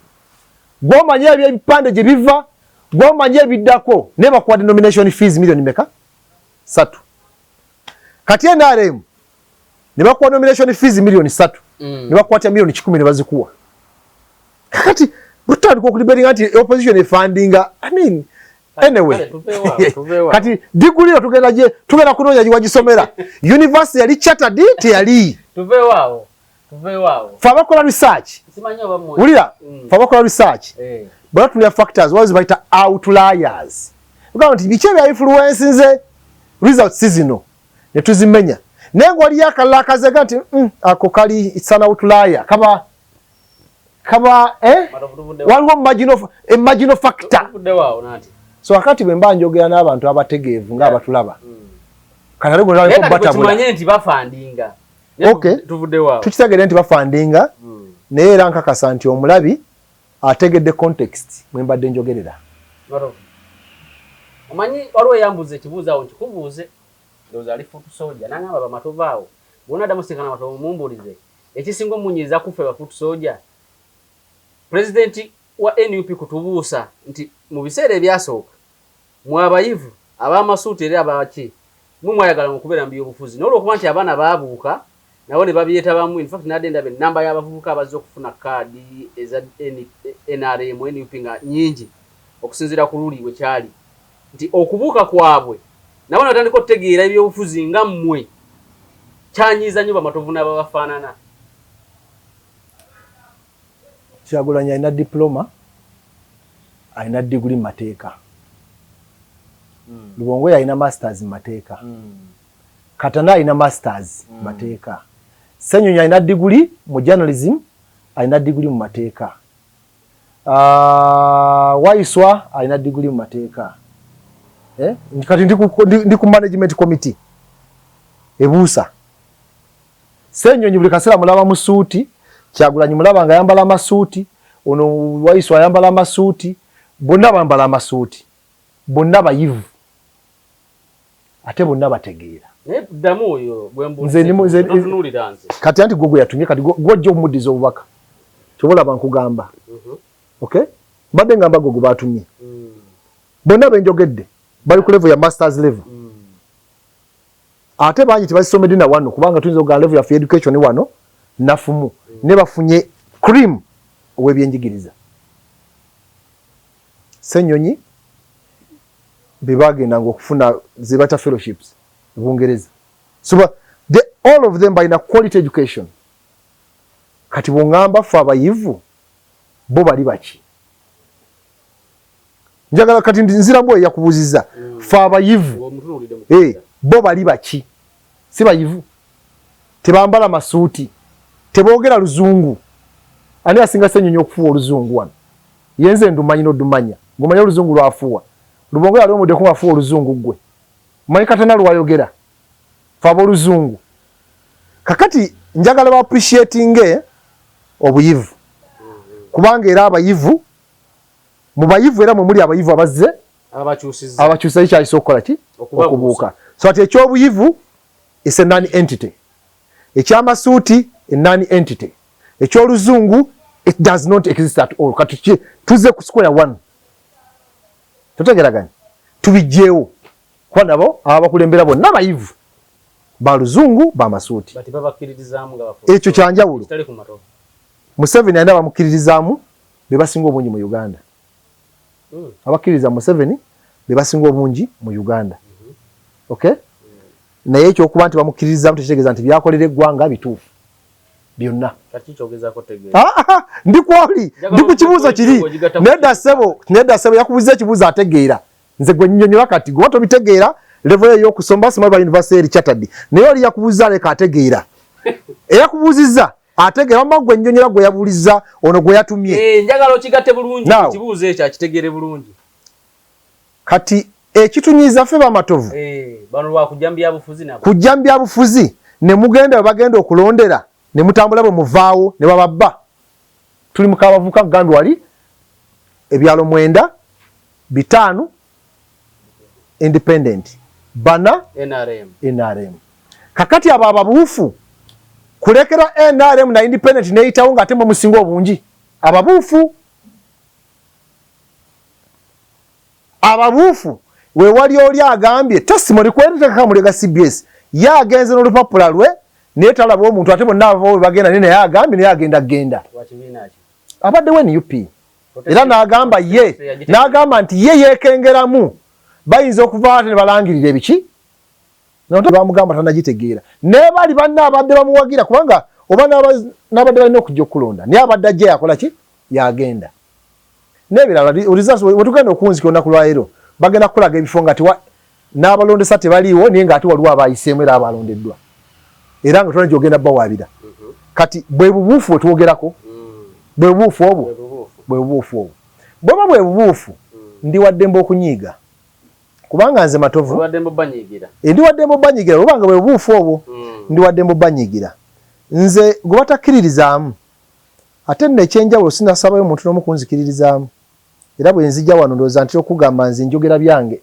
gwomanye ebyebipande gye biva, gwomanye ebiddako, naye bakuwadde nomination fees miliyoni meka? 3. Kati NRM ne bakuwa nomination fees miliyoni 3, ne bakukwatya miliyoni 100 ne bazikuwa. Kakati butandika okudebatinga nti opposition efundinga, I mean, anyway, kati diguli tugenda gye tugenda kunoonya giwagisomera university yali chartered teyali. Tuveewaawo, tuveewaawo. Fe abakola research, wulira, fe abakola research, bwe batulya factors wazi bayita outliers, ogamba nti biki ebya influence nze results zino ne tuzimenya, naye nga waliyo akalala akazega nti ako kali, it's an outlier, kaba eh? Waliwo marginal factor. So akati bwe mba njogera n'abantu abategeevu ng'abatulaba, kati ate gwe nti bafundinga. Okay, tukitegedde nti bafundinga, naye era nkakasa nti omulabi ategedde context mwe mbadde njogerera. Omanyi waliwo eyambuuza ekibuuzo awo, nkikubuuze, ndowooza ali foot soldier, nangamba bamatovu awo bwona addamu sinkana Matovu mumbuulize ekisinga omunyiiza kuffe ba foot soldier, pulezidenti wa NUP kutubuusa nti mu biseera ebyasooka mwe abayivu ab'amasuuti era abaki mwe mwayagala okubeera mu byobufuzi, naye olwokuba nti abaana baabuuka. Nabo ne babyetabamu. In fact, nadde ndaba ennamba y'abavubuka abazze okufuna kaadi eza NRM, NUP nga nyingi okusinziira ku luli bwe kyali nti okubuuka kwabwe nabo natandika okutegeera ebyobufuzi nga mmwe. Kyanyiiza nnyo bamatovu n'ababafaanana. Kyagulanyi alina diploma, alina diguli mu mateeka. Lubongoya alina masters mu mateeka. Katana alina masters mu mateeka. Ssenyonyi alina diguli mu journalism, alina diguli mu mateeka. Waiswa alina diguli mu mateeka. Eh? Kati ndi ku management committee ebuusa. Ssenyonyi buli kaseera mulaba mu suuti, Kyagulanyi mulaba nga ayambala amasuuti, ono Waiswa ayambala amasuuti, bonna bambala amasuuti, bonna bayivu ate bonna bategeera. Naye ddamu oyo gwe mbuuza, totunuulira nze. Kati anti gwe gwe yatumye, kati gwe ojja okumuddiza obubaka, kyoba olaba nkugamba. Okay? Mbadde ngamba gwe gwe baatumye. Bonna benjogedde bali ku level ya masters level. Ate bangi tebazisomedde na wano, kubanga tuyinza okugamba level yaffe education wano nafumu, ne bafunye cream ow'ebyenjigiriza. Ssenyonyi be bagendanga okufuna ze bayita fellowships e Bungereza. So all of them balina quality education. Kati bw'oŋŋamba ffe abayivu bo bali baki? Njagala kati nziramu oyo yakubuuzizza. Ffe abayivu bo bali baki? Si bayivu, tebambala masuuti, teboogera luzungu. Ani asinga Ssenyonyi okufuuwa oluzungu wano? Ye nze ndumanyi n'odumanya. Ng'omanyi oluzungu lw'afuuwa. Lubongo yali omuddeko ng'afuuwa oluzungu ggwe. Omanyi Katana lw'ayogera? Ffe ab'oluzungu. Kakati njagala ba appreciatinge obuyivu. Kubanga era abayivu, mu bayivu era mwe muli abayivu abazze abakyusiza ekyayise okukola ki? Okubuuka. So ati ekyobuyivu is a non entity. Ekyamasuuti a non entity. Ekyoluzungu it does not exist at all. Kati tuzze ku square one. Totegeraganye. Tubijjeewo. Kuba nabo ababakulembera bonna bayivu. Ba luzungu, ba masuuti. Ekyo kyanjawulo. Museveni alina bamukkiririzaamu be basinga obungi mu Uganda. Abakkiririza Museveni be basinga obungi mu Uganda. Okay? Naye ekyokuba nti bamukkiririzaamu tekitegeeza nti byakolera eggwanga bituufu byonna. Ndi kwoli, ndi ku kibuuzo kiri. Nedda ssebo, nedda ssebo, yakubuuzizza ekibuuzo ategeera. Nze gwe nnyonnyola kati gwe tobitegeera level yo ey'okusoma, soma ba university eri chartered. Naye oli yakubuuzizza aleka ategeera. Eyakubuuzizza ategeera, wamma gwe nnyonnyola gwe yabuulizza ono gwe yatumye. Njagala okigatte bulungi, ekibuuzo ekyo akitegeere bulungi. Kati ekitunyiiza ffe bamatovu. Bano lwa kujja mu byabufuzi nabo. Kujja mu byabufuzi ne mugenda we bagenda okulondera ne mutambula bwe muvaawo ne bababba. Tuli mu kabavuka kugambye wali ebyalo 9, 5 independent, 4 NRM. NRM. Kakati abo ababuufu kulekera NRM na independent neyitawo ng'ate mwe musinga obungi. Ababuufu. Ababuufu we wali oli agambye testimony kwetekeka mu lega CBS ye agenze n'olupapula lwe naye talaba omuntu ate bonna abava we bagenda naye agambye naye agenda genda. Abaddewo NUP. Era n'agamba ye, n'agamba nti ye yeekengeramu bayinza okuva ate ne balangirira ebiki bamugamba tanagitegeera naye bali banna abadde bamuwagira kubanga oba n'abadde balina okujja okulonda naye abadde ajja yakola ki yagenda n'ebirala. Wetugenda okunzika olunaku lwaleero bagenda kukulaga ebifo nga n'abalondesa tebaliiwo naye ng'ate waliwo abayiseemu era abalondeddwa era nga tolina gy'ogenda bawaabira. Kati bwe bubuufu bwe twogerako, bwe bubuufu obwo, bwe bubuufu obwo bweba bwe bubuufu. Ndi waddembe okunyiiga kubanga nze Matovu ndi waddembe obanyiigira obanga bwe bubuufu obwo, ndi waddembe obanyiigira nze gwe batakkiririzaamu. Ate nno ekyenjawulo sinasabayo muntu n'omu kunzikiririzaamu, era bwe nzija wano ndowooza ntera okugamba nze njogera byange,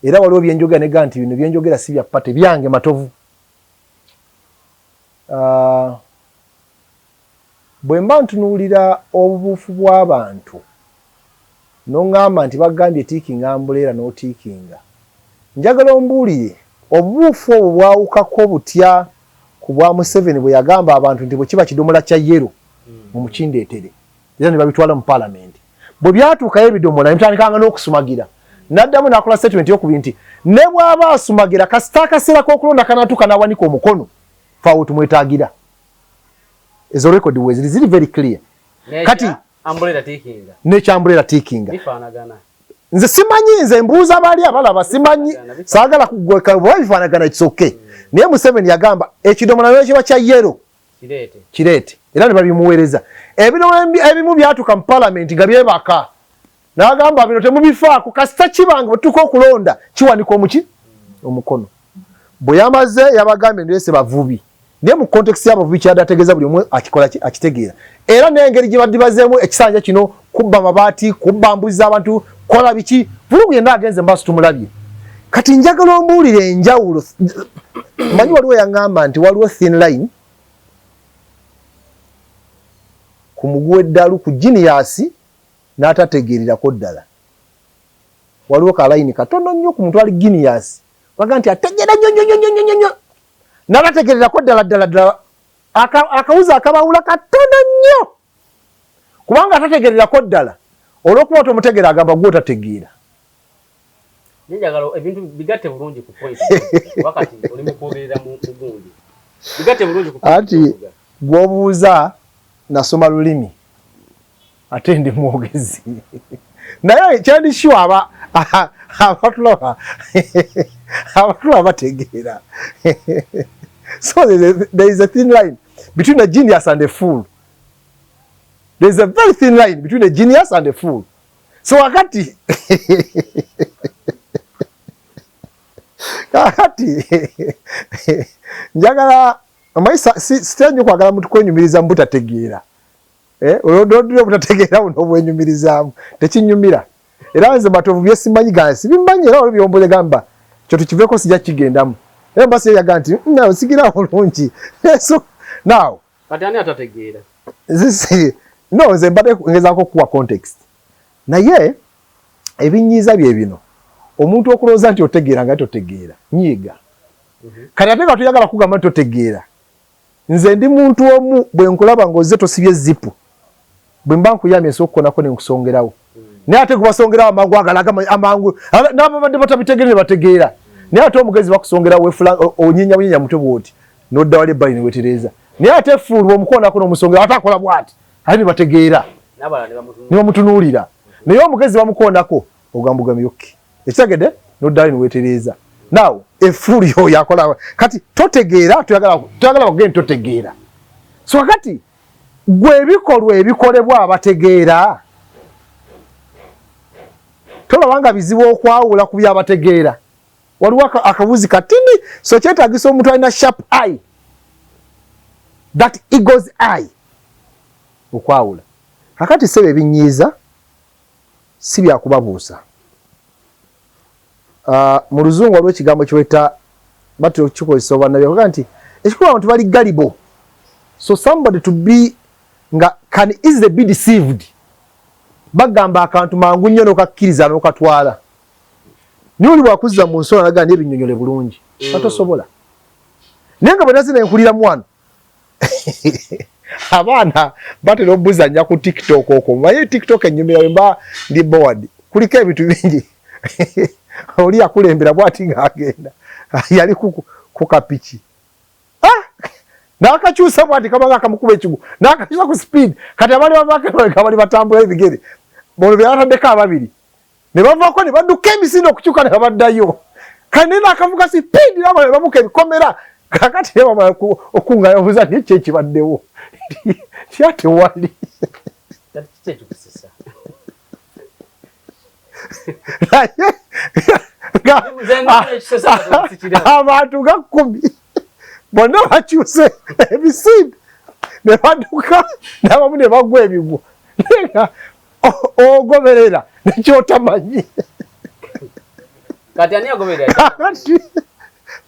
era waliwo byenjogera nega nti bino byenjogera si bya party, byange Matovu. Bwe mba ntunuulira obubuufu bw'abantu n'oŋŋamba nti bagambye tiikinga ambuleera n'otiikinga, njagala ombuulire obubuufu obwo bwawukako butya Ku bwa Museveni bwe yagamba abantu nti bwe kiba kidomola kya yellow, mumukindeetere, era ne babitwala mu paalamenti. Bwe byatuukayo ebidomola ne bitandikanga n'okusumagira, n'addamu n'akola statement yokubiri nti ne bw'aba asumagira, kasita akaseera k'okulonda kanaatuuka n'awanika omukono, faawo tumwetaagira. Ezo record weziri, ziri very clear. Kati n'ekya umbrella tickinga, nze simanyi, nze mbuuza bali abalaba, simanyi, saagala kugweka bwe bifaanagana, it's okay. Naye Museveni yagamba ekidomola nekiba kya yellow, kireete, era ne babimuweereza. Ebidomola ebimu byatuka mu palamenti nga byebaka, n'agamba bino temubifaako, kasita kibanga bwe tutuuka okulonda kiwanika omuki omukono. Bwe yamaze yabagambye ndirese bavubi, naye mu context y'abavubi kyadde ategeeza buli omu akikola akitegeera, era n'engeri gye baddibazeemu ekisanja kino, kubba mabaati, kubba mbuzi z'abantu, kola biki, vulugu yenna agenze maaso tumulabye. Kati njagala ombuulire enjawulo. Manyi waliwo yaŋŋamba nti waliwo thin line ku muguwa eddalu ku genius n'atategeererako ddala. Waliwo kalayini katono nnyo ku muntu ali genius, waga nti ategeera nnyo nnyo nnyo nnyo nnyo, n'atategeererako ddala ddala ddala. Akawuzi akabawula katono nnyo, kubanga atategeererako ddala olw'okuba tomutegeera agamba gwe otategeera. Njagala ebintu bigatte bulungi ku point, wakati oli mu kwogerera mu gundi, bigatte bulungi ku Anti gw'obuuza nasoma lulimi ate ndi mwogezi, naye kyendi sure aba abatulaba bategeera. So there is a thin line between a genius and a fool. There is a very thin line between a genius and a fool. So wakati kakati njagala omanyi sitera nnyo kwagala muntu kwenyumiriza mu butategeera. Eh, olwododira obutategeera buno obwenyumirizaamu tekinyumira. Era nze Matovu byesimanyi gansi sibimanyi, era waliwo byombuze gamba kyo tukiveeko, sijja kigendamu, era mbasi yaga nti nawe sigira bulungi. So now Kati ani atategeera? No, nze mbadde ngezaako okuwa context, naye ebinyiiza bye bino, omuntu okulowooza nti otegeera nga totegeera, nyiiga. Kati ate nga toyagala kugamba nti totegeera. Nze ndi muntu omu, bwe nkulaba ng'ozze tosibye zipu, bwe mba nkuyambye nsobola okukonako ne nkusongerawo, naye ate gubasongerawo amangu agalaga amangu n'ababadde batabitegeere ne bategeera. Naye ate omugezi bakusongerawo wefula onyinya bunyinya mutwe bwoti n'odda wali ebbali ne wetereeza. Naye ate fool bw'omukoonako n'omusongera ate akola bw'ati, ate ne bategeera ne bamutunuulira. Naye omugezi bamukoonako ogamba bugambi okay, ekitegedde, n'oddayo ne wetereeza. Now e fool yoyo akola kati totegeera, toyagala bakugende totegeera. So kati gwe ebikolwa ebikolebwa abategeera tolaba nga bizibu okwawula ku byabategeera. Waliwo akabuzi katini, so kyetagisa omuntu alina sharp eye, that eagle's eye, okwawula. Kakati sebe ebinyiiza si byakubabuusa. Mu Luzungu waliwo ekigambo kiweta batera okukikozesa obannabyakuga nti ekikulu abantu bali gullible, so somebody to be nga can easily be deceived. Bagamba akantu mangu nnyo n'okakkiriza n'okatwala, naye oli bwakuzza mu nsonga naga n'ebinyonyole bulungi, atosobola. Naye nga bwe nazina enkuliramu wano, abaana batera obuzanya ku TikTok okwo, maye TikTok enyumira bwe mba ndi bored, kuliko ebintu bingi. Oli yakulembera bwati ng'agenda yali ku kapiki, ah! N'akakyusa bwati kabanga akamukuba ekigu n'akakyusa ku speed. Kati abali bavaako bali batambula ebigere bono byabataddeko ababiri ne bavaako ne badduka emisinde okukyuka ne babaddayo. Kati naye n'akavuga speed nabala ne babuka ebikomera. Kakati naye bamala okunganya obuza naye ki ekibaddewo kyatewali. Naye abantu nga 10 bonna bakyuse emisinde ne badduka n'abamu ne bagwa ebigwo, naye ogoberera nekyotamanyi. Kati ani agoberera? Kakati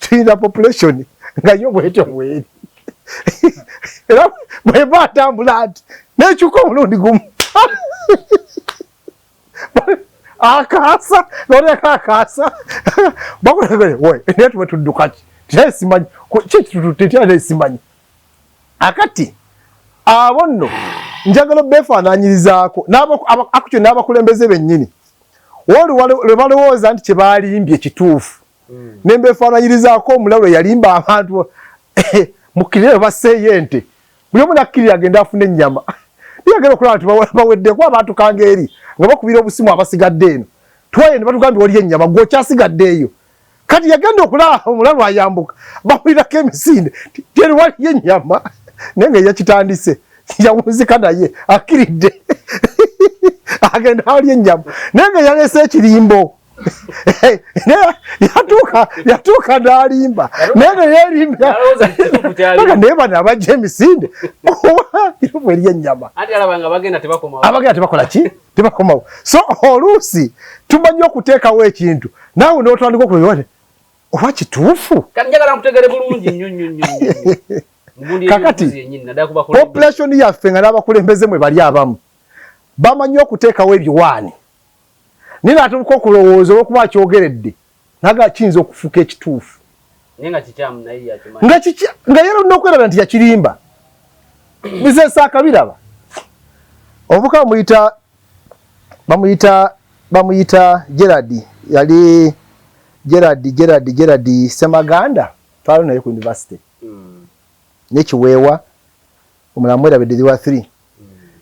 tulina population nga yo bwetyo bweri, era bweba atambula nti nekyuka omulundi gumu akaasa noleka akaasa bakulekole naye tuba tudduka ki? Naye simanyi Kyekitututte simanyi. Akati abo nno njagala obeefaananyirizaako akutyo n'abakulembeze bennyini oli lwe balowooza nti kye baalimbye kituufu, ne mbeefaananyirizaako omulalu eyalimba abantu mukkirire basseeyo ente, buli omu nakkirira agenda afune ennyama. Niyagenda okulaba nti baweddeko abantu kanga eri nga bakubira obusimu abasigadde eno, twaye ne batugambye waliyo ennyama, gwe okyasigadde eyo. Kati yagenda okulaba omulalu ayambuka, bawulirako emisinde teri waliyo ennyama, naye nga yakitandise yawunzika naye akkiridde agenda wali ennyama, naye nga yaleese ekirimbo. Yatuuka n'alimba, naye nga yeerimbira, naye bano abajja emisinde oba eri ennyama, abagenda tebakola ki, tebakomawo. So oluusi tumanyi okuteekawo ekintu naawe n'otandika okulowooza oba kituufu. Kakati population yaffe nga n'abakulembeze mwe bali abamu bamanyi okuteekawo ebiwaani, naye naatuuka okulowooza olwokuba akyogeredde naga kiyinza okufuuka ekituufu nga yera olina okwerabira nti yakirimba. Bizinesi akabiraba omuvuka bamuyita Gerard, yali Gerard Semaganda, twali naye ku university nekiweewa omulamu erabidde liwa 3,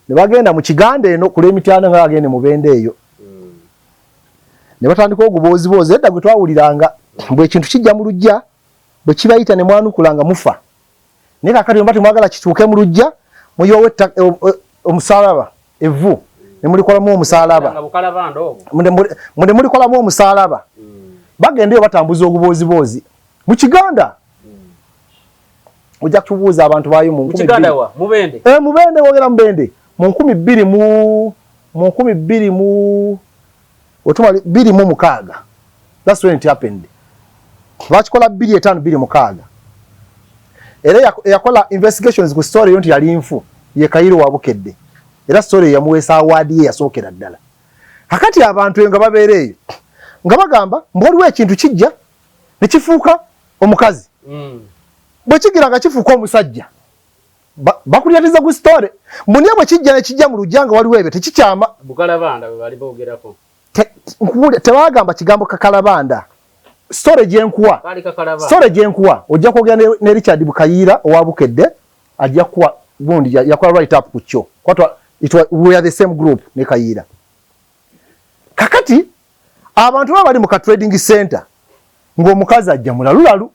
ne bagenda mu Kiganda eno ku lw'Emityana nga bagende mu Bende eyo, ne batandika ogubooziboozi edda gwe twawuliranga bwe ekintu kijja mu luggya, bwe kibayita ne mwanukula nga mufa. Naye kaakati bwe temwagala kituuke mu luggya, muyiwawo omusaalaba, evvu ne mulikolamu omusaalaba, ne mulikolamu omusaalaba. Bagenda eyo batambuza ogubooziboozi mu Kiganda. Ojja kutubuuza abantu baayo mu Mubende, wogera Mubende mu 2000 mu 2000 mu otumali 2006. That's when it happened. Bakikola 2005, 2006. Era yakola investigations ku story yo nti yali nfu ye Kayiro wa Bukedde, era story yamuweesa award ye yasookera ddala. Kakati abantu nga babeera eyo nga bagamba mbu waliwo ekintu kijja ne kifuuka omukazi, bwe kigira nga kifuuka omusajja, bakulyatiza ku story mbuniye, bwe kijja ne kijja mu lujja nga waliwo ebyo tekikyama. Tebagamba kigambo kakalabanda. Story gyenkuwa, story gyenkuwa, ojja kwogera ne Richard Bukayiira owa Bukedde, ajja kuwa gundi yakola write up ku kyo. We are the same group ne Kayiira. Kakati abantu baba bali mu ka trading center ng'omukazi ajja mulalulalu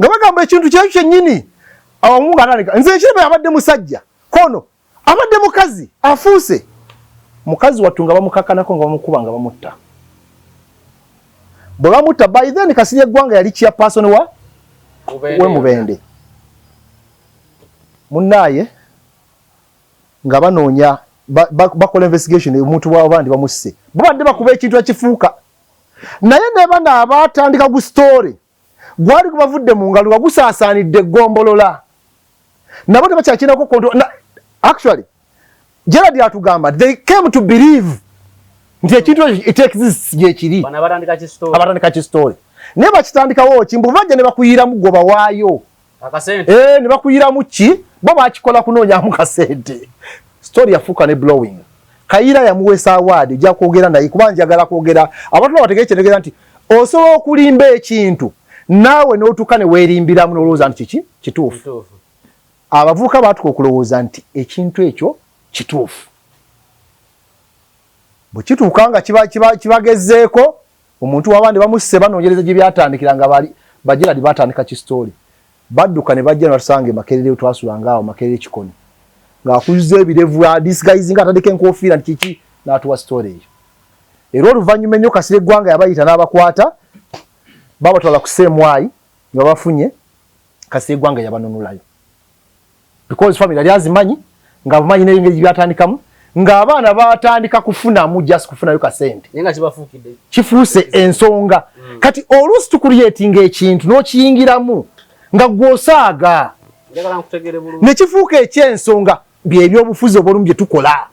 nga bagamba ekintu kyekyo kyennyini. Awamu nga atandika nze ekirebe abadde musajja, kono abadde mukazi, afuuse mukazi wattu, nga bamukakanako, nga bamukuba, nga bamutta. Bwe bamutta, by then Kasirye Eggwanga yali chairperson wa we Mubende. Munnaaye nga banoonya, bakola investigation, omuntu bwabandi bamusse, babadde bakuba ekintu ekifuuka, naye ne bano abatandika gu story gwali gubavudde mu ngalo nga gusaasaanidde eggombolola, nabo tebakyakinako control. Actually Gerard atugamba they came to believe nti ekintu ekyo it exists, gyekiri. Abatandika kistory naye bakitandikawo ki? Mbu bajja ne bakuyiramu gwe bawaayo ne bakuyiramu ki, bo bakikola kunoonyamu kasente. Story yafuuka ne blowing. Kayira yamuweesa award. Ojja kwogera naye kuba njagala kwogera abantu babategere kyentegeeza nti osobola okulimba ekintu naawe n'otuuka ne weerimbiramu n'olowooza nti kiki kituufu. Abavubuka baatuka okulowooza nti ekintu ekyo kituufu. Bwe kituuka nga kibagezeeko omuntu wabandi bamusse, banoonyereza gye byatandikira nga bali bageradi batandika kistory, badduka ne bajja ne batusanga e Makerere. Twasulanga awo Makerere Kikoni, ng'akuzza ebirevu, disguise, nga atandika enkofiira nti kiki, n'atuwa story eyo. Era oluvannyuma ennyo Kasirye Eggwanga yabayita n'abakwata, babatwala ku CMI nga bafunye. Kasirye Eggwanga yabanunulayo because family yali azimanyi, nga bumanyi n'engeri byatandikamu, ng'abaana batandika kufunamu just kufunayo kasente, kifuuse ensonga. Kati oluusi tucreatinga ekintu n'okiyingiramu nga gw'osaaga ne kifuuka ekyensonga. Byebyobufuzi obwolumu bye tukola.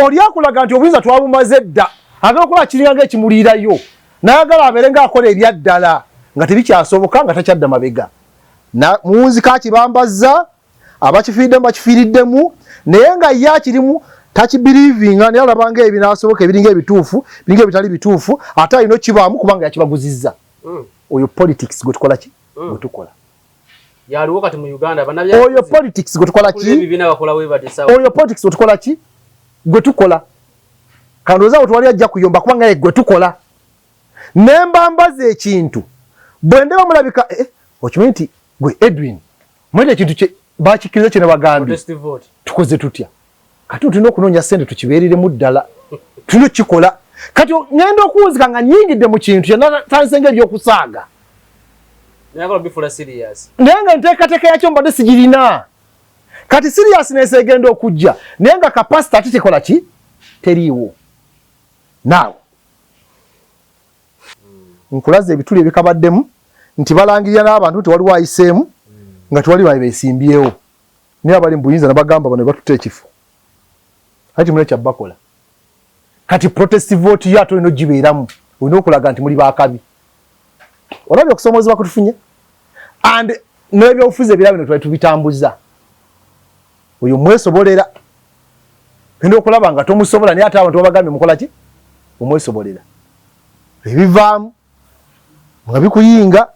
Oli akulaga nti obuyinza twabumaze dda, agala okukola kiringa ng'ekimuliirayo, nayagala abeere ng'akola ebyaddala nga tebikyasoboka, nga takyadda mabega. Muwunzika akibambazza, abakifiiriddemu bakifiiriddemu, naye nga ye akirimu takibelievinga, naye alaba nga ebinaasoboka ebiringa ebituufu, biringa ebitali bituufu, ate alina okibaamu kubanga yakibaguzizza. Oyo politics gwe tukola ki? Gwe tukola. Yaliwo kati mu Uganda. Oyo politics gwe tukola ki? Ebibiina bakola we bati sawa. Oyo politics gwe tukola ki? Gwe tukola. Kandowooza awo tewali ajja kuyomba kubanga ye gwe tukola. Ne mbambaza ekintu bwe ndeba mulabika, okimanyi nti gwe Edwin mwete ekintu kye bakikkiriza kye nebagambye tukoze tutya? Kati tulina okunoonya ssente tukibeereremu ddala, tulina okukikola. Kati ŋŋenda okuwunzika nga nnyingidde mu kintu kyenatandise nga ebyokusaaga, naye nga enteekateeka yakyo mbadde sigirina. Kati seriousness egenda okujja, naye nga capacity ate tekola ki? Teriiwo. Naawe nkulaza ebituli ebikabaddemu nti balangirira n'abantu nti waliwo ayiseemu nga tewali babe beesimbyewo, naye abali mu buyinza nabagamba bano batutte ekifo ate timuli kyabbakola. Kati protest vote yo ate olina ogibeeramu, olina okulaga nti muli bakabi. Olabye okusomoozebwa kutufunye and n'ebyobufuzi ebira bino twali tubitambuza, oyo mwesobolera genda okulaba nga tomusobola, naye ate abantu babagambye mukola ki? Omwesobolera ebivaamu nga bikuyinga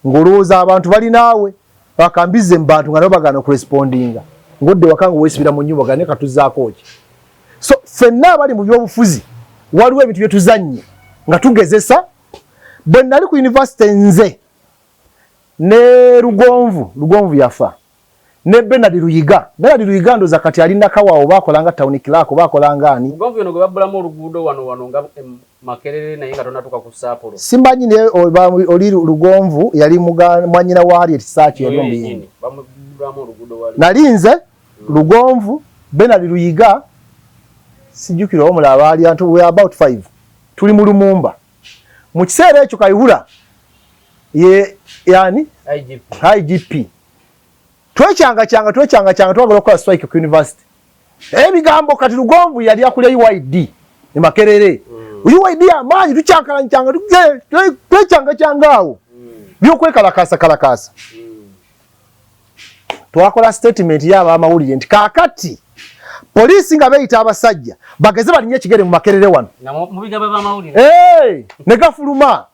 ng'olowooza abantu bali naawe, bakambize mu bantu nga nabo bagaana okurespondinga, ng'odde waka nga weesibira mu nnyumba gane katuzaako ki. So ffenna abali mu byobufuzi waliwo ebintu bye tuzannye nga tugezesa. Bwe nali ku university nze ne Lugonvu, Lugonvu yafa, ne Bernard Luyiga. Bernard Luyiga ndoza kati ali Nakawa oba akolanga town clerk oba akolanga ani. Lugonvu yono gwe babbulamu oluguudo wano wano nga Makerere, naye nga tonatuuka ku Sapporo. Simanyi, naye oli Lugonvu yali mwanyina wa Harriet Saaki, yali omuyimbi. Bamubbulamu oluguudo wali. Nali nze, Lugonvu, Bernard Luyiga, sijjukira omulala baali antu, we are about five. Tuli mu Lumumba. Mu kiseera ekyo Kayihura ye yani IGP. IGP. Twekyangakyanga, twekyangakyanga, twagala okukola strike ku university. Ebigambo kati Lugonvu yali akulya UYD e Makerere. UYD amaanyi, tukyankalankyanga, twekyangakyanga awo. Byokwekalakaasa kalakaasa. Twakola statement y'abamawulire nti kaakati poliisi nga beeyita abasajja bageze balinye ekigere mu Makerere wano. Ne gafuluma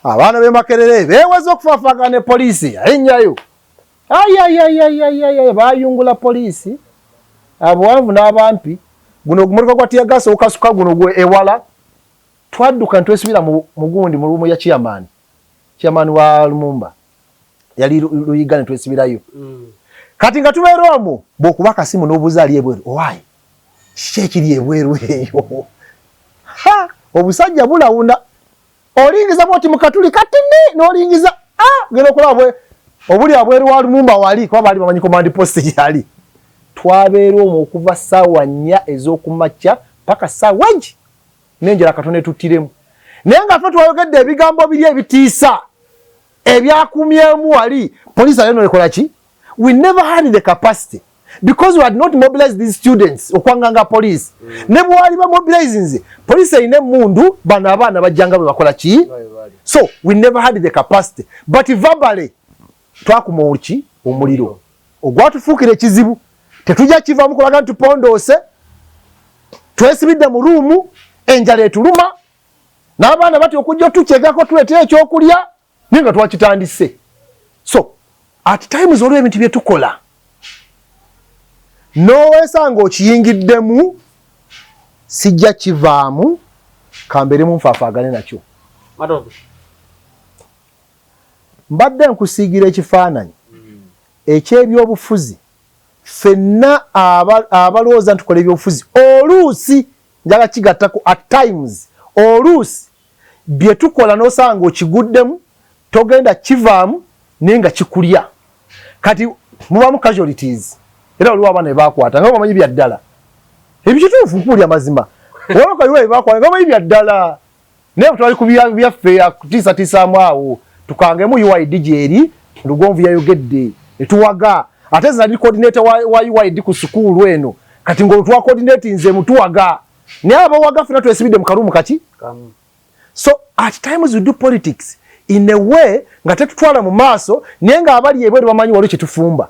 abaana b'e Makerere beeweze okufaafagana ne poliisi yalinnyayo. Ayayayayayaya, bayungula poliisi abawanvu n'abampi. Guno ogumotoka gwa teargas okasuka guno gwe ewala, twadduka ntwesibira mu mugundi mu room ya chairman, chairman wa Lumumba yali Luyiga, ne twesibirayo. Kati nga tubeera omwo, bw'okuba akasimu n'obuuza ali ebweru, owaayi kiki ekiri ebweru eyo? Ha, obusajja bulawuna, olingiza bwoti mu katuli katini n'olingiza, genda okulaba bwe obuli abweru wa Lumumba wali, kuba baali bamanyi command post gyali. Twabeera omwo okuva ssaawa 4 ez'okumakya paka ssaawa egi n'enjala katono etuttiremu, naye nga ffe twayogedde ebigambo biri ebitiisa ebyakumyemu wali poliisi ayo noekola ki. We never had the capacity because we had not mobilized these students okwanganga police. Ne bwali ba mobilizinze police erina emmundu, bano abaana bajjanga bwe bakola ki. So we never had the capacity, but verbally twakuma ki omuliro ogwatufuukira ekizibu. Tetujja kivamu kulaga nti tupondoose, twesibidde mu room, enjala etuluma n'abaana batya okujja otukyegako tuleetera ekyokulya, naye nga twakitandise. So at times waliwo ebintu byetukola n'owesanga okiyingiddemu, sijja kivaamu, kambeeremu nfaafaagane nakyo. Mbadde nkusiigira ekifaananyi eky'ebyobufuzi. Ffenna abalowooza nti tukola ebyobufuzi, oluusi njala kigattako at times, oluusi bye tukola n'osanga okiguddemu togenda kivaamu, naye nga kikulya. Kati mubamu casualties, era waliwo abaana bebakwata nga bamanyi bya ddala ebikituufu, nkuwulya mazima, waliwo bebakwata nga bamanyi bya ddala, naye twali ku byaffe kutiisatiisaamu awo tukangemu UYD gyeri. Lugonvu yayogedde netuwaga, ate nze nali coordinator wa UYD ku sukuulu eno. Kati ng'olwo twa coordinate nze mutuwaga, naye abawaga ffena twesibidde mu karumu kaki. So at times we do politics. In a way nga tetutwala mu maaso, naye ng'abali ebweru bamanyi waliwo kyetufumba,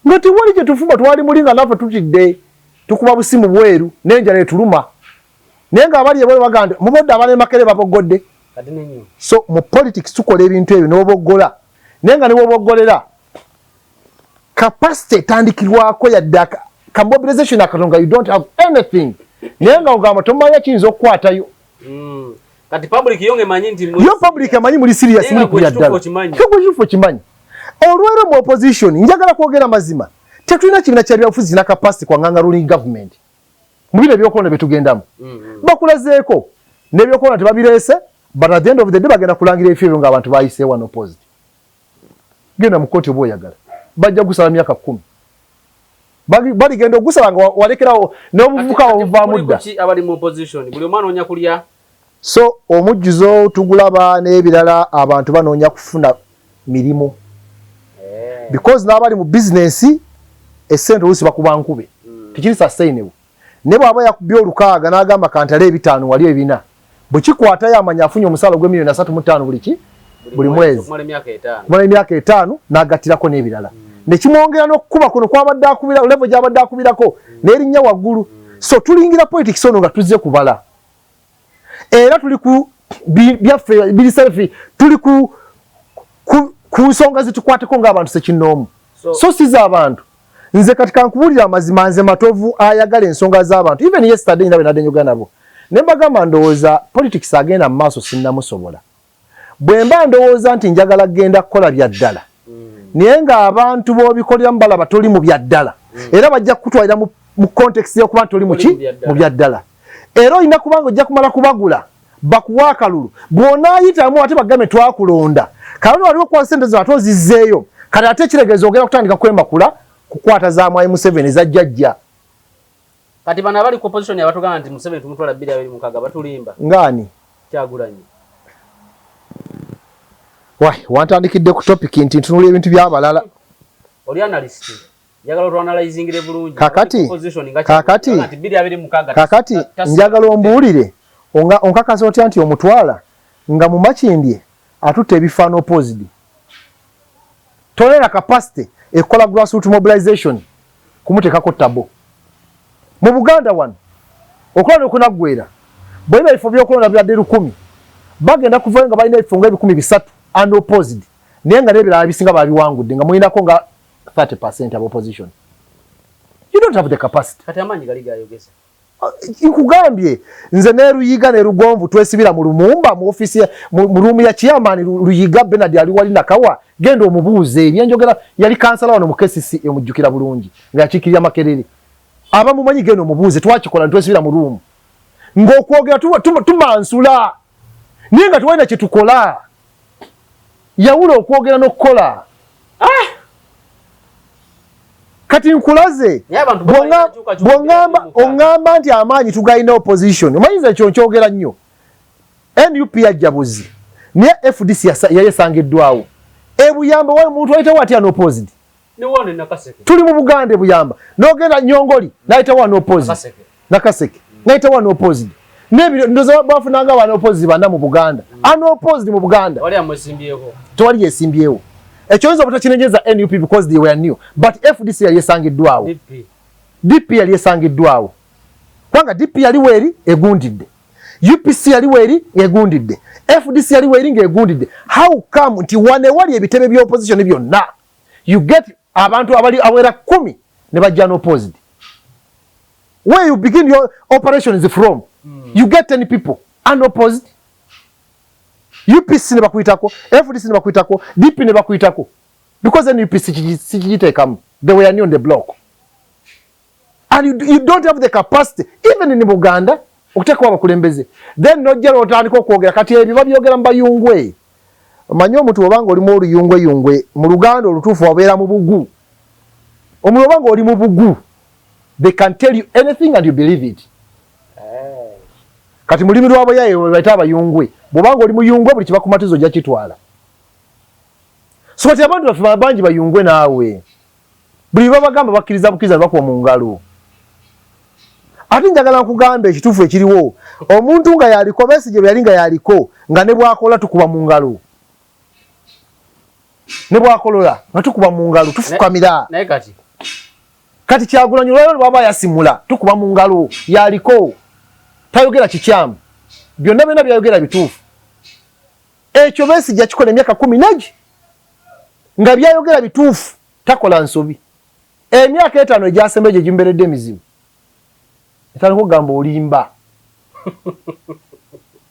nga tewali kyetufumba. Twali muli nga naffe tutidde, tukuba busimu bweru n'enjala etuluma, naye ng'abali ebweru bagamba nti mubodde abalemakere baboggodde. So mu politics tukola ebintu ebyo n'oboggola, naye nga ne bwoboggolera capacity etandikirwako yadde ka mobilization akatono, nga you don't have anything, naye nga ogamba tomanya kiyinza okukwatayo. Kati public yo ngemanyi nti yo public emanyi muli serious, muli kulya ddala kituufu kimanyi. Olwero mu opposition, njagala kwogera mazima, tetulina kibiina kya byabufuzi na capacity kwanganga ruling government mu bino ebyokulonda byetugendamu. Bakulazeeko n'ebyokulonda tebabireese, but at the end of the day bagenda kulangira ebifo ebyo ng'abantu bayiseewo unopposed. Genda mu kooti oba oyagala, bajja gusaba myaka 10, baligenda ogusaba nga walekerawo n'obuvuka obuvaamu dda. Abali mu opposition buli omwana onya kulya. So omujjuzo tugulaba n'ebirala, abantu banoonya kufuna mirimu because n'abali mu bizinensi essente oluusi bakuba nkube, tekiri sustainable. Ne bw'aba yakubye olukaaga n'agamba kantale ebitaano, wali ebina bwe kikwatayo, amanya afunye omusaala ogw'emiliyoni 35 buli ki buli mwezi okumala emyaka 5. Kumala emyaka 5 n'agattirako n'ebirala, ne kimwongera n'okukuba kuno kwabadde akubira, level gy'abadde akubirako n'erinnya waggulu. So tulingira politics ono nga tuzze kubala, era tuli ku byaffe biri self, tuli ku nsonga zitukwateko ng'abantu sekinnoomu. So si z'abantu. Nze kati kankubuulira amazima, nze Matovu ayagala ensonga z'abantu. Even yesterday nina be nadde njogera nabo ne mbagamba, ndowooza politics agenda mu maaso sinnamusobola. Bwe mba ndowooza nti njagala kugenda kukola bya ddala, naye ng'abantu b'obikoleramu balaba toli mu bya ddala, era bajja kukutwalira mu context y'okuba nti oli muki Oli mu bya ddala. Mu bya ddala. Era olina kubanga ojja kumala kubagula bakuwa akalulu, bw'onaayitamu ate bagambe twakulonda, kale waliwo okuwa sente zo ate ozizzeeyo. Kati ate ekiregeeza ogenda kutandika kwemakula kukwata za Mwami Museveni za jjajja. Kati bano abali ku opposition abatugamba nti Museveni tumutwala 2026 batulimba? Ngaani? Kyagulanyi. Wai, wantandikidde ku topic nti ntunula ebintu by'abalala. Oli analyst, njagala otwanalyzingire bulungi. Kakati Opposition nga kakati nti 2026 kakati njagala ombuulire, onkakasa otya nti omutwala nga mu Makindye atutte ebifo unopposed? Tolera capacity ekola grassroot mobilization kumuteekako tabo mu Buganda wano. Okulonda okunaggwera, bwe biba ebifo by'okulonda byadde 1000, bagenda kuvayo nga balina ebifo nga 300 unopposed, naye nga n'ebirala bisinga babiwangudde, nga mulinako nga 30% of opposition. You don't have the capacity. Kati amaanyi gali gayogeza. Nkugambye nze ne Luyiga ne Lugonvu twesibira mu Lumumba mu ofisi mu room ya chairman Luyiga Bernard ali wali Nakawa. Genda omubuuze ebyenjogera, yali kansala wano mu KCC, emujjukira bulungi nga yakiikirira Makerere. Abamumanyi genda omubuuze. Twakikola ntwesibira mu room ng'okwogera tumansula, naye nga tewalina kye tukola. Yawula okwogera n'okukola. Kati nkulaze Naye abantu bo balina kyukakyuka bw'oŋŋamba 2026. Oŋŋamba nti amaanyi tugalina opposition, omanyiza ekyo nkyogera nnyo. NUP yajja buzi, naye FDC yali esangiddwawo ebuyamba. Wali omuntu ayitawo atya unopposed? Ne wano e Nakaseke. Tuli mu Buganda, ebuyamba n'ogenda Nyongoli n'ayitawo unopposed. Nakaseke. Nakaseke n'ayitawo unopposed. N'ebiro ndoza bafunanga aba unopposed bana mu Buganda, unopposed mu Buganda. Wali amwesimbyeko. Tewali yesimbyewo. Ekyo oyinza obutakinenyeza NUP because they were new, but FDC yali esangiddwawo. DP. DP yali esangiddwawo, kubanga DP yali weeri egundidde, UPC yali weeri egundidde, FDC yali weeri ng'egundidde. How come nti wane wali ebitebe bya opposition byonna you get abantu abali awera 10 ne bajja unopposed? Where you begin your operations from, you get 10 people unopposed, UPC ne bakuyitako, FDC ne bakuyitako, DP ne bakuyitako, because NUP sikigiteekamu, they were new on the block, and you don't have the capacity even in Buganda okuteekawo abakulembeze. Then nojja n'otandika okwogera. Kati ebyo babyogera mu bayungwe. Omanyi omuntu obanga olimu oluyungweyungwe, mu Luganda olutuufu wabeera mu bugu, omuntu obanga oli mu bugu, they can tell you anything and you believe it. Kati mulimi lwaboyaye bayita abayungwe. Bwobanga oli muyungwe, buli kibakumatiza ojja kitwala. So kati abantu baffe bangi bayungwe, naawe buli babagamba bakkiriza bukkiriza, ne bakuba mu ngalo. Ate njagala nkugambe ekituufu ekiriwo, omuntu nga yaliko, Besigye bwe yali nga yaliko, nga ne bwakola tukuba mu ngalo. Ne bwakolola nga tukuba mu ngalo, tufukamira. Naye kati Kati Kyagulanyi olwaliro lwaba yasimula, tukuba mu ngalo, yaliko tayogera kikyamu, byonna byonna byayogera bituufu. Ekyo Besigye akikola emyaka 10 nagi nga byayogera bituufu, takola nsobi. Emyaka 5 egyasemba egyo gimberedde emizibu, etandika okugamba olimba,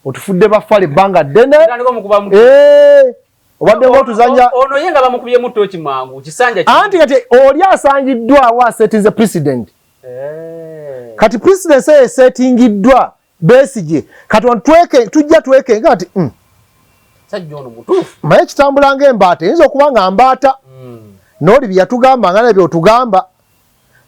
otufudde bafala ebbanga ddene. Etandika omukuba mu Obadde ngaotuzanya. Ono ye nga bamukubyemu ttooki mangu kisanja. Anti kati oli asangiddwawo asetinze president. Kati president eyo esetingiddwa Besigye, kati wano tweke tujja twekenga nti Sajja ono mutuufu. Maye kitambula ng'embaata, eyinza okuba nga mbaata. N'oli bye yatugamba nga nabye otugamba,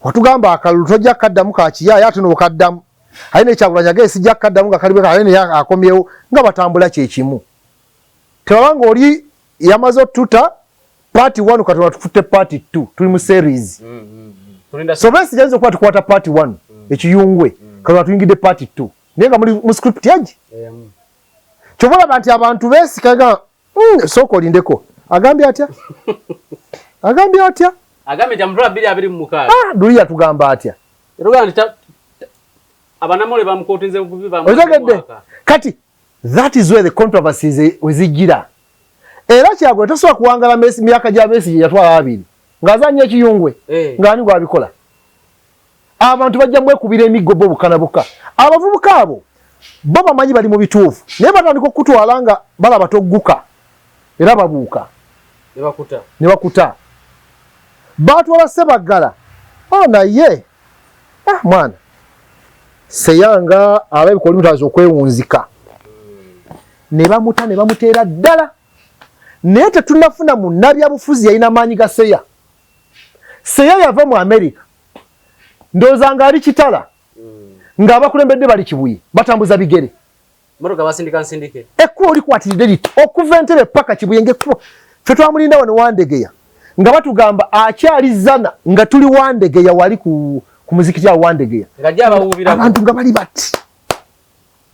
watugamba akalulu tojja kukaddamu kakiyaaya, ate n'okaddamu. Aye ne Kyagulanyi agee sijja kukaddamu nga kali bwe, naye akomyewo nga batambula kyekimu. Tebaba nga oli yamaze otuta part 1, kati watufutte part 2, tuli mu series. So Besigye ayinza okuba tukwata part 1 ekiyungwe, kati watuyingidde part 2, naye nga muli mu script egi. Kyova olaba nti abantu beesikaga, sooka olindeko, agambye atya, agambye atya? Agambye nti amutwala 2026. Ah, luli yatugamba atya? Yatugamba nti abanamawulire bamukotinze bubi. Otegedde? Kati that is where the controversies wezijjira. Era Kyagulanyi tasobola kuwangala myaka gya Besigye yatwala abiri ng'azannya ekiyungwe. Ng'ani gwabikola? Abantu bajja mwekubira emiggo bo bukana buka. Abavubuka abo bo bamanyi bali mu bituufu, naye batandika okukutwala nga balaba togguka, era babuuka ne bakuta. Batwala Sebaggala. Oh, naye ah, mwana Seyanga alabika oli mutazi okwewunzika, ne bamuta ne bamuteera ddala, naye tetunafuna munnabyabufuzi yalina maanyi ga Seya. Seya yava mu America, ndowooza ng'ali Kitala, ng'abakulembedde bali Kibuye batambuza bigere. Motoka basindika nsindike. Ekkubo likwatiridde liti okuva Entebe paka Kibuye, ng'ekkubo ffe twamulinda wano Wandegeya nga batugamba akyali Zana, nga tuli Wandegeya wali ku muzikiti awo Wandegeya, abantu nga bali bati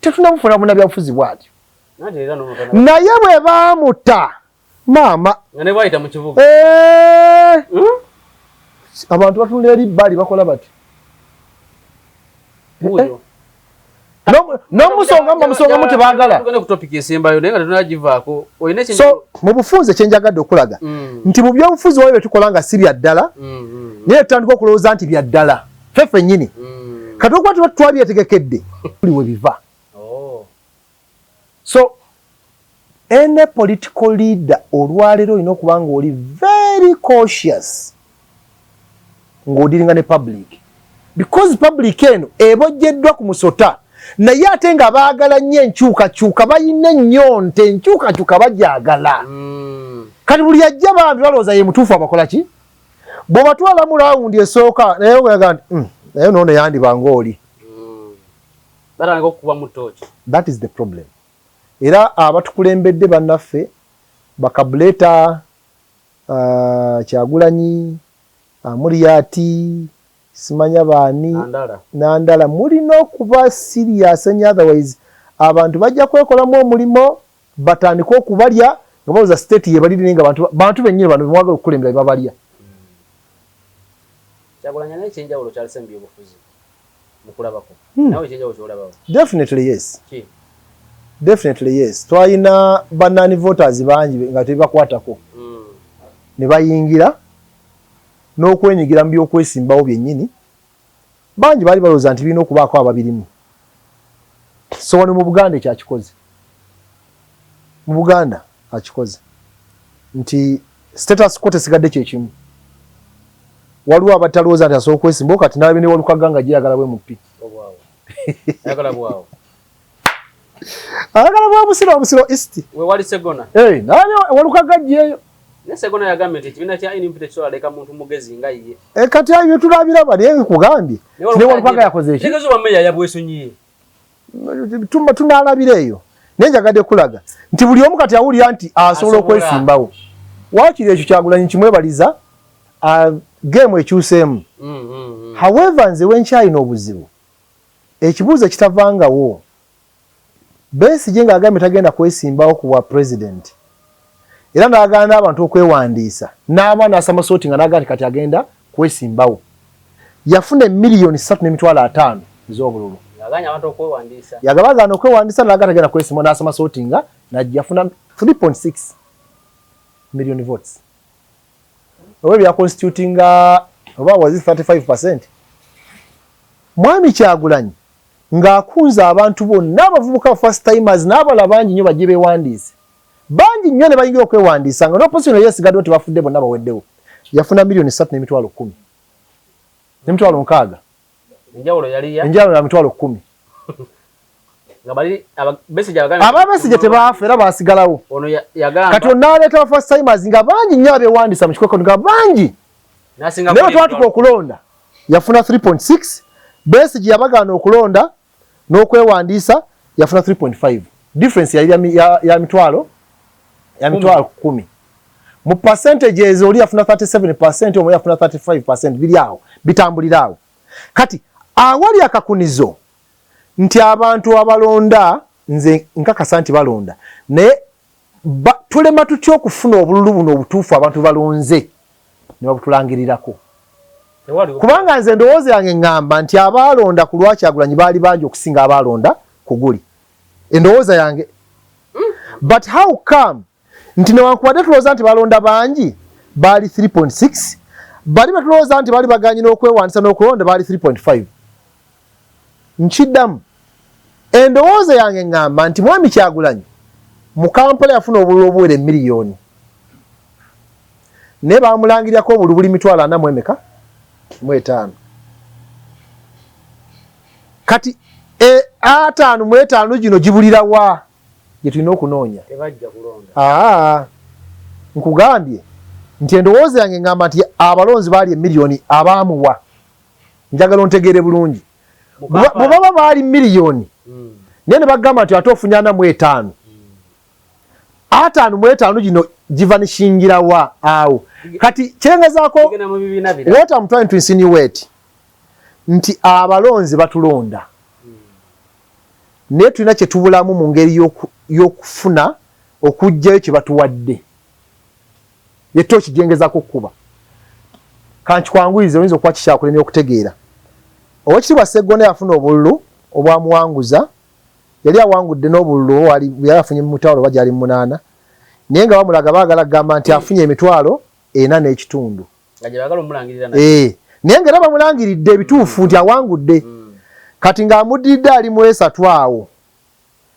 tetunamufuna munnabyabufuzi bwatyo. Naye bwe baamuta maama, abantu batunula eri bbali, bakola bati n'omusongamu bamusongamu tebaagala. So mu bufunze kyenjagadde okulaga nti mu byobufuzi waliwo byetukola nga si bya ddala, naye tutandika okulowooza nti bya ddala ffe ffennyini. Kati okuba tuba twabyetegekedde buli we biva. So any political leader olwaleero olina okuba nga oli very cautious ng'odealinga ne public, because public eno ebojjeddwa ku musota, naye ate nga baagala nnyo enkyukakyuka, balina ennyonta, enkyukakyuka bagyagala. Kati buli ajja bambi balowooza ye mutuufu, abakola ki? Bw'obatwala mu round esooka, naye ogaga nti naye noono yandiba ng'oli That is the problem. Era abatukulembedde bannaffe bakabuleta Kyagulanyi, Amuriat, simanya baani, Nandala, mulina okuba serious ennyo, otherwise abantu bajja kwekolamu omulimo batandike okubalya nga balowooza state yebaliri, naye nga bantu bennyini bano bemwagala okukulembera bebabalya. Kyagulanyi naye ekyenjawulo kyalese mu byobufuzi mukulabako? Nawe ekyenjawulo kyolabawo? Definitely yes. Definitely yes. Twalina ba non voters bangi nga tebibakwatako, ne bayingira n'okwenyigira mu byokwesimbawo byennyini. Bangi baali balowooza nti birina okubaako ababirimu. So wano mu Buganda ekyakikoze, mu Buganda akikoze nti status quo tesigadde kyekimu. Waliwo abatalowooza nti asobola okwesimbawo, kati nalabye ne Walukaga nga gyeyagala bwe mupi, ayagala bwa Busiro, Busiro East. Wewali Segona. Nalabye Walukaga gyeyo. Ne Segona yagambye nti ekibiina kya NUP tekisobola leka muntu mugezi nga ye. Kati ayo tulabiraba, naye nkugambye ne Walukaga yakoze eki. Tegeeza oba meya yabwesonyiye. Tunalabira eyo, naye njagadde kulaga nti buli omu kati awulira nti asobola okwesimbawo. Waakiri ekyo Kyagulanyi kimwebaliza, game ekyuseemu. However, nze wenkyalina obuzibu, ekibuuzo ekitavangawo, Besigye ng'agambye tagenda kwesimbawo ku bwa president, Era n'agaana abantu okwewandiisa n'aba n'asamasooti nga n'agaa nti kati agenda kwesimbawo. Yafuna emiliyoni 3.5 ez'obululu. Yagaba agaana okwewandiisa n'agaa tagenda kwesimbawo n'asamasooti nga najja yafuna 3.6 million votes. Oba ebya constitutinga oba was it 35%? Mwami Kyagulanyi ng'akunze abantu bonna abavubuka first timers n'abalala bangi nnyo bajje beewandiise. Bangi nnyo ne bayingira okwewandiisa nga n'opposition yeesigaddewo tebafudde bonna baweddewo. Yafuna miliyoni 3.1 n'emitwalo 60. Enjawulo yali ya enjawulo ya mitwalo 10. Aba Besigye tebaafa era baasigalawo. Kati onaaleeta ba first timers nga bangi nnyo abeewandiisa mu kikwekweto nga bangi. Naye bwe twatuka okulonda yafuna 3.6, Besigye yabagaana okulonda n'okwewandiisa yafuna 3.5. Difference yali ya mitwalo 10. Mu percentages oli yafuna 37%, omwo yafuna 35%, biri awo bitambulira awo. Kati awali akakunizo nti abantu abalonda nze nkakasa nti balonda, naye tulema tutya okufuna obululu buno obutuufu abantu balonze ne babutulangirirako? Kubanga nze ndowooza yange ŋŋamba nti abaalonda ku lwa Kyagulanyi baali bangi okusinga abaalonda ku guli. Endowooza yange. But how come nti newankubadde tulowooza nti balonda bangi baali 3.6, bali batulowooza nti baali baganye n'okwewandiisa n'okulonda baali 3.5. Nkiddamu, endowooza yange ŋŋamba nti Mwami Kyagulanyi mu Kampala yafuna obululu obuwera emiliyoni, naye baamulangirirako obululu buli 405,000. Kati 55 gino gibulira wa gye tulina okunoonya? Nkugambye nti endowooza yange ŋŋamba nti abalonzi baali emiliyoni abaamuwa. Njagala ontegeere bulungi. Bwe baba baali miliyoni, naye ne bagamba nti ate ofunye 45, 55 gino givanishingira wa awo? Kati kyengezaako, what I'm trying to insinuate nti abalonzi batulonda, naye tulina kye tubulamu mu ngeri y'okufuna okuggyayo kye batuwadde. Ye tokijengezaako kkuba. Kankikwanguyize, oyinza okuba kikyakulemye okutegeera. Oweekitiibwa Sseggona yafuna obululu obwamuwanguza, yali awangudde n'obululu yali afunye mu mitwalo oba gyali 8, naye nga bamulaga baagala kugamba nti afunye emitwalo 4.5. Naye nga era bamulangiridde ebituufu nti awangudde. Kati ng'amuddiridde ali mu 3 awo.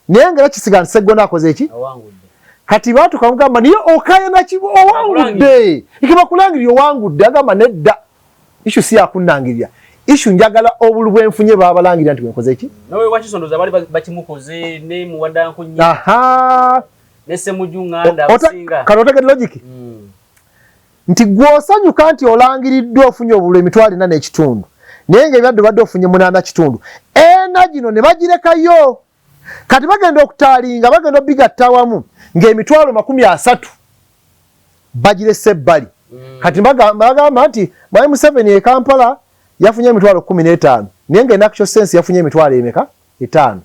Naye nga era kisiga nti Sseggona akoze eki? Kati baatuka mugamba naye okayana ki owangudde? Ike bakulangirira owangudde, agamba nedda. Issue si yakunnangirira. Issue njagala obulu bwenfunye babalangirira nti bwenkoze ki? Nawe wakisondoza bali bakimukoze ne muwadanku nnyo. Ne Ssemujju Nganda abasinga. Kati otegedde logic? Nti gw'osanyuka nti olangiriddwa ofunye obululu emitwalo 4.5, naye ng'ebyadde obadde ofunye 8.5. Ena gino ne bagirekayo. Kati bagenda okutaalinga, bagenda obigatta awamu ng'emitwalo 30 bagirese ebbali. Kati bagamba nti Mwami Museveni e Kampala yafunye emitwalo 15, naye nga in actual sense yafunye emitwalo emeka? 5.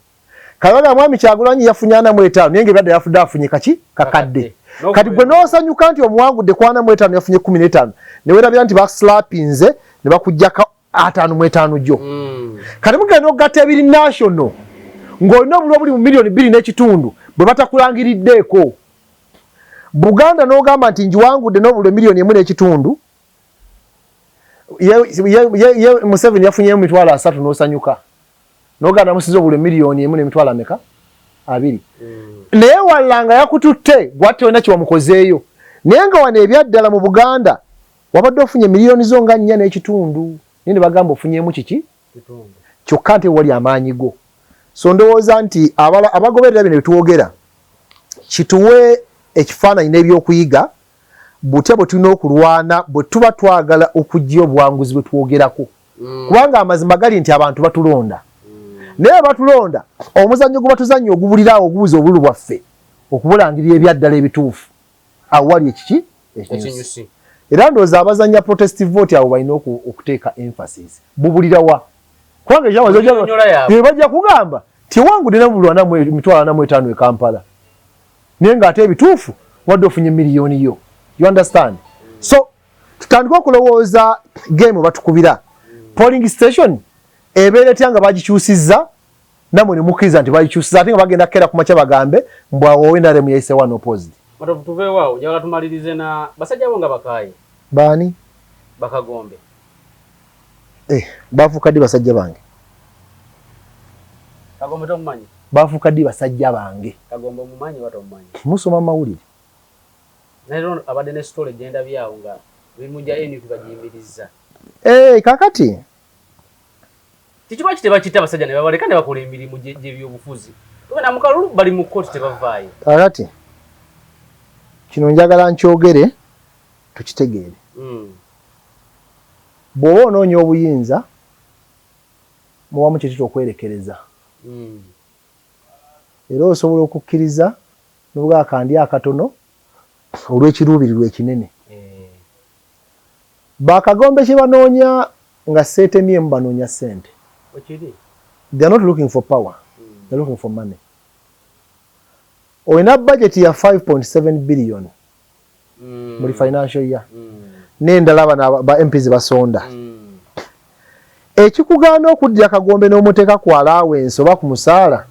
Kati bagamba Mwami Kyagulanyi yafunye 45, naye ng'ebyadde yafudde afunye kaki? Kakadde. Kati gwe n'osanyuka nti omuwangudde ku 45 yafunye 15, ne weerabira nti baslapinze ne bakuggyako 55 gyo. Kati mugenda okugatta ebiri national ng'olina obululu obuli mu miliyoni 2.5 bwe batakulangiriddeeko. Buganda n'ogamba nti ngiwangudde n'obululu miliyoni 1.5, ye Museveni yafunyeyo mitwalo 30 n'osanyuka. N'ogamba namusiza obululu miliyoni 1 n'emitwalo ameka? 2. Naye walla nga yakututte gw'ate olina kye wamukozeeyo. Naye nga wano ebyaddala mu Buganda wabadde ofunye miliyoni zo nga 4.5, naye ne bagamba ofunyeemu kiki? Kyokka nti wali amaanyi go. So ndowooza nti abagoberera bino byetwogera kituwe ekifaananyi n'ebyokuyiga butya bwe tulina okulwana bwe tuba twagala okuggya obuwanguzi bwe twogerako. Kubanga amazima gali nti abantu batulonda. Naye batulonda omuzannyo gwe batuzannya ogubulira awo ogubuza obululu bwaffe okubulangirira ebyaddala ebituufu. Awo wali ekiki? Ekinyusi. Era ndowooza abazannya protest vote abo balina okuteeka emphasis. Bubulira wa? Kubanga bajja kugamba nti ewangudde n'obululu 45,000 e Kampala. Naye ng'ate ebituufu Wadde ofunye miliyoni yo, you understand? So tutandike okulowooza game batukubira. Polling station ebeera etya nga bagikyusizza, namwe ne mukkiriza nti bagikyusizza, ate nga bagenda kukeera ku makya bagambe mbw awo NRM yayise one opposed? Matovu, tuveewo awo, njagala tumalirize na basajja bo nga bakaaye. Baani? Bakagombe. Eh, bafuuka ddi basajja bange? Kagombe tomumanyi? Bafuuka ddi basajja bange? Kagombe omumanyi oba tomumanyi? Musoma mawulire. Naye abadde ne story gyendabyawo nga emirimu gya NUP bagiyimirizza. Eh, kakati Kiki, lwaki tebakita abasajja ne babaleka ne bakola emirimu gy'ebyobufuzi? Tugenda mu kalulu, bali mu kkooti, tebavaayo. Kakati kino njagala nkyogere tukitegeere. Bw'oba onoonya obuyinza, muwamu kyetita okwerekereza. Era osobola okukkiriza n'obuga akandi akatono olw'ekiruubirirwa ekinene. Bakagombe kye banoonya nga seetemyemu, banoonya ssente. Okiri. They are not looking for power, they are looking for money. Olina budget ya 5.7 billion buli financial year, n'endala bano ba MPs basonda. Ekikugaana okuddira Kagombe n'omuteeka ku allowance oba ku musaala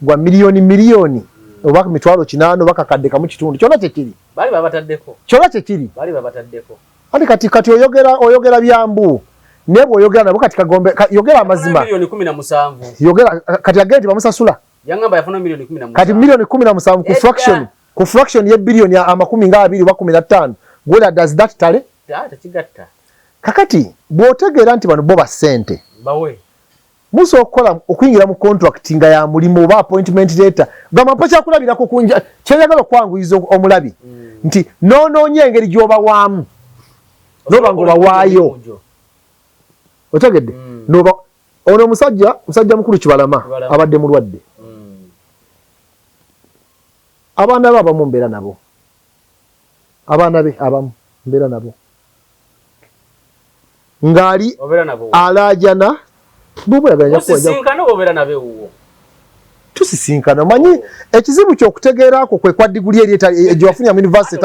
gwa miliyoni miliyoni oba 800,000 oba 1,500, kyonna kyekiri. Baali babataddeko. Kyonna kyekiri. Baali babataddeko. Anti kati oyogera byambu, naye bw'oyogera nabo kati Kagombe yogera amazima. Miliyoni 17. Yogera kati agende nti bamusasula. Yangamba yafuna miliyoni 17. Kati miliyoni 17 ku Edda. fraction, ku fraction ye biliyoni amakumi nga abiri oba 15, gwera does that tally? Ah, tekigatta. Kakati bw'otegeera nti bano bo ba ssente, Bawe. Musobola okukola okuyingira mu contract nga ya mulimu oba appointment letter. Gamba mpa kyakulabirako kunja kyenjagala okwanguyiza omulabi nti noonoonya engeri gy'obawaamu noba nga obawaayo, otegedde? Noba ono omusajja, musajja mukulu Kibalama, Kibalama. Abadde mulwadde. Abaana be abamu mbeera nabo, abaana be abamu mbeera nabo ng'ali Obeera nabo? Alaajana bwoba oyagala nja Osisinkana oba obeera nabo ewuwo? Tusisinkana. Omanyi ekizibu ky'okutegeera kwo kwe kwa diguli eri gye wafunira mu university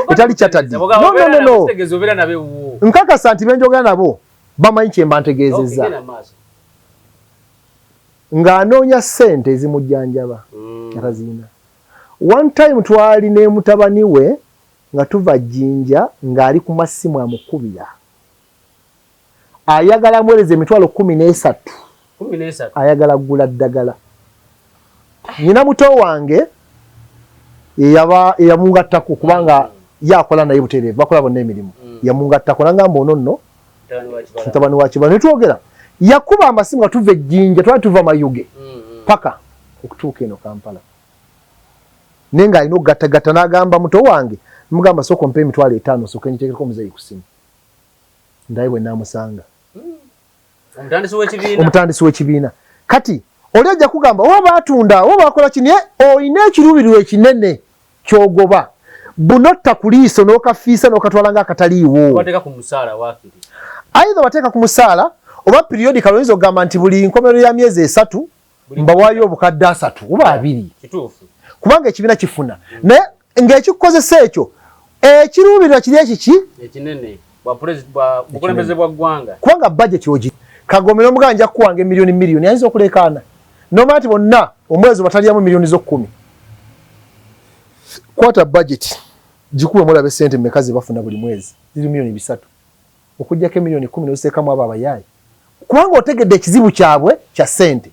etali chartered. No, no, no, no. Kitegeeza obeera nabo ewuwo. Nkakasa nti benjogera nabo bamanyi kye mba ntegeezezza. Okay, genda maaso. Ng'anoonya ssente ezimujjanjaba ataziina. One time twali ne mutabani we nga tuva Jjinja, ng'ali ku masimu amukubira, ayagala amuweereza 13,000. 13. Ayagala kugula ddagala. Nyina muto wange eyaba eyamungattako, kubanga ye akola naye butereevu, bakola bonna emirimu. Yamungattako nangamba ono nno Mutabani wa Kibala. Mutabani wa Kibala. Netwogera, yakuba amasimu nga tuva Ejjinja, twali tuva Mayuge paka okutuuka eno Kampala, naye ng'alina okugattagatta. N'agamba muto wange, mugamba, "Sooka ompe 50,000 sooka ngiteekeko omuzeeyi ku ssimu, ndaye bwe naamusanga." Omutandisi w'ekibiina. Omutandisi w'ekibiina. Kati oli ajja kugamba oba baatunda oba bakola ki, naye olina ekiruubirirwa ekinene kyogoba bunotta ku liiso n'okafiisa n'okatwala ng'akataliiwo. Bateeka ku musaala waakiri. Either bateeka ku musaala oba periodical, oyinza okugamba nti buli nkomerero ya myezi 3 mbawaayo 300,000 oba 20. Kituufu. Kubanga ekibiina kifuna, naye ng'ekikukozesa ekyo ekiruubirirwa kiri ekiki? Ekinene bwa bwa bukulembeze bwa ggwanga. Kubanga budget ogi Kagombe n'omugamba nja kukuwanga emiliyoni miliyoni, ayinza okuleekaana nomanya nti bonna omwezi batalyamu miliyoni zo 10. Kwata budget gikuwe, mulabe sente mmeka ze bafuna buli mwezi, ziri miliyoni 300, okugjako emiliyoni 10 noziteekamu abo abayaayi, kubanga otegedde ekizibu kyabwe kya ssente.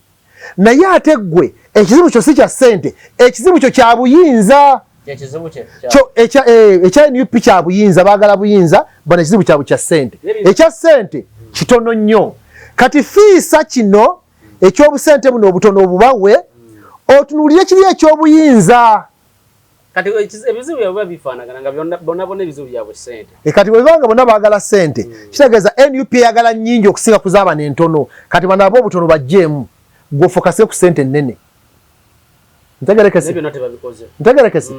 Naye ate ggwe ekizibu kyo si kya ssente, ekizibu kyo kya buyinza. Kyekizibu kye. Kyo ekya NUP kya buyinza, baagala buyinza. Bano ekizibu kyabwe kya ssente, ekya ssente kitono nnyo. Kati fiisa kino ekyobusente buno obutono obubawe, otunuulire kiri ekyobuyinza. Kati ebizibu byabwe biba bifaanagana nga byonna bonna bonna ebizibu byabwe ssente. E, kati bwebanga bonna baagala ssente, kitegeeza NUP eyagala nnyingi okusinga ku zaabano entono. Kati bano ab'obutono bajjeemu, gwe ofokase ku ssente ennene. Ntegerekese? Naye byonna tebabikoze. Ntegerekese?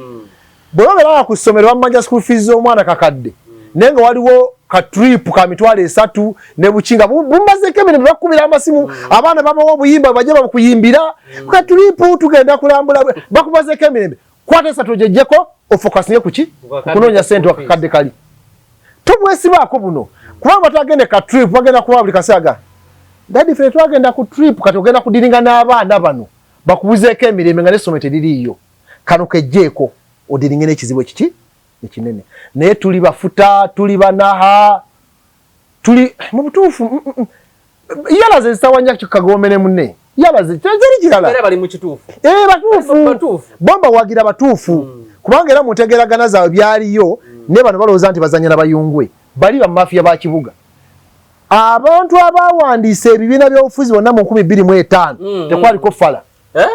Bwe babeera ku ssomero bamanja school fees z'omwana kakadde, naye nga waliwo ka trip ka 30,000 ne buki nga bumazeeko emirimu, bakubira amasimu, abaana babawa obuyimba bajje bakuyimbira ka trip, tugenda kulambula, bakumazeeko emirembe. Kwata esatu ogyejjeko, ofokasinge kuki kunoonya sente wakakadde kali. Tobwesibaako buno, kubanga batagende ka trip, bagenda kuba buli kaseera, "Daddy, ffe twagenda ku trip." Kati ogenda kudiringa n'abaana bano bakubuzeeko emirembe nga n'essomero teririiyo. Kano kejjeeko, odiringe n'ekizibu ekiki ekinene. Naye tuli bafuta, tuli banaha, tuli mu butuufu yalaze zitawanya kagomene munne, yalaze teri kirala. Era bali mu kituufu. Eh, batuufu. Batuufu. Bomba wagira batuufu, kubanga era muntegeragana zaabwe byaliyo. Ne bano balowooza nti bazanya na bayungwe, bali bamafiya ba kibuga. Abantu abawandiisa ebibiina by'obufuzi bonna mu 2005, tekwaliko fala. Eh?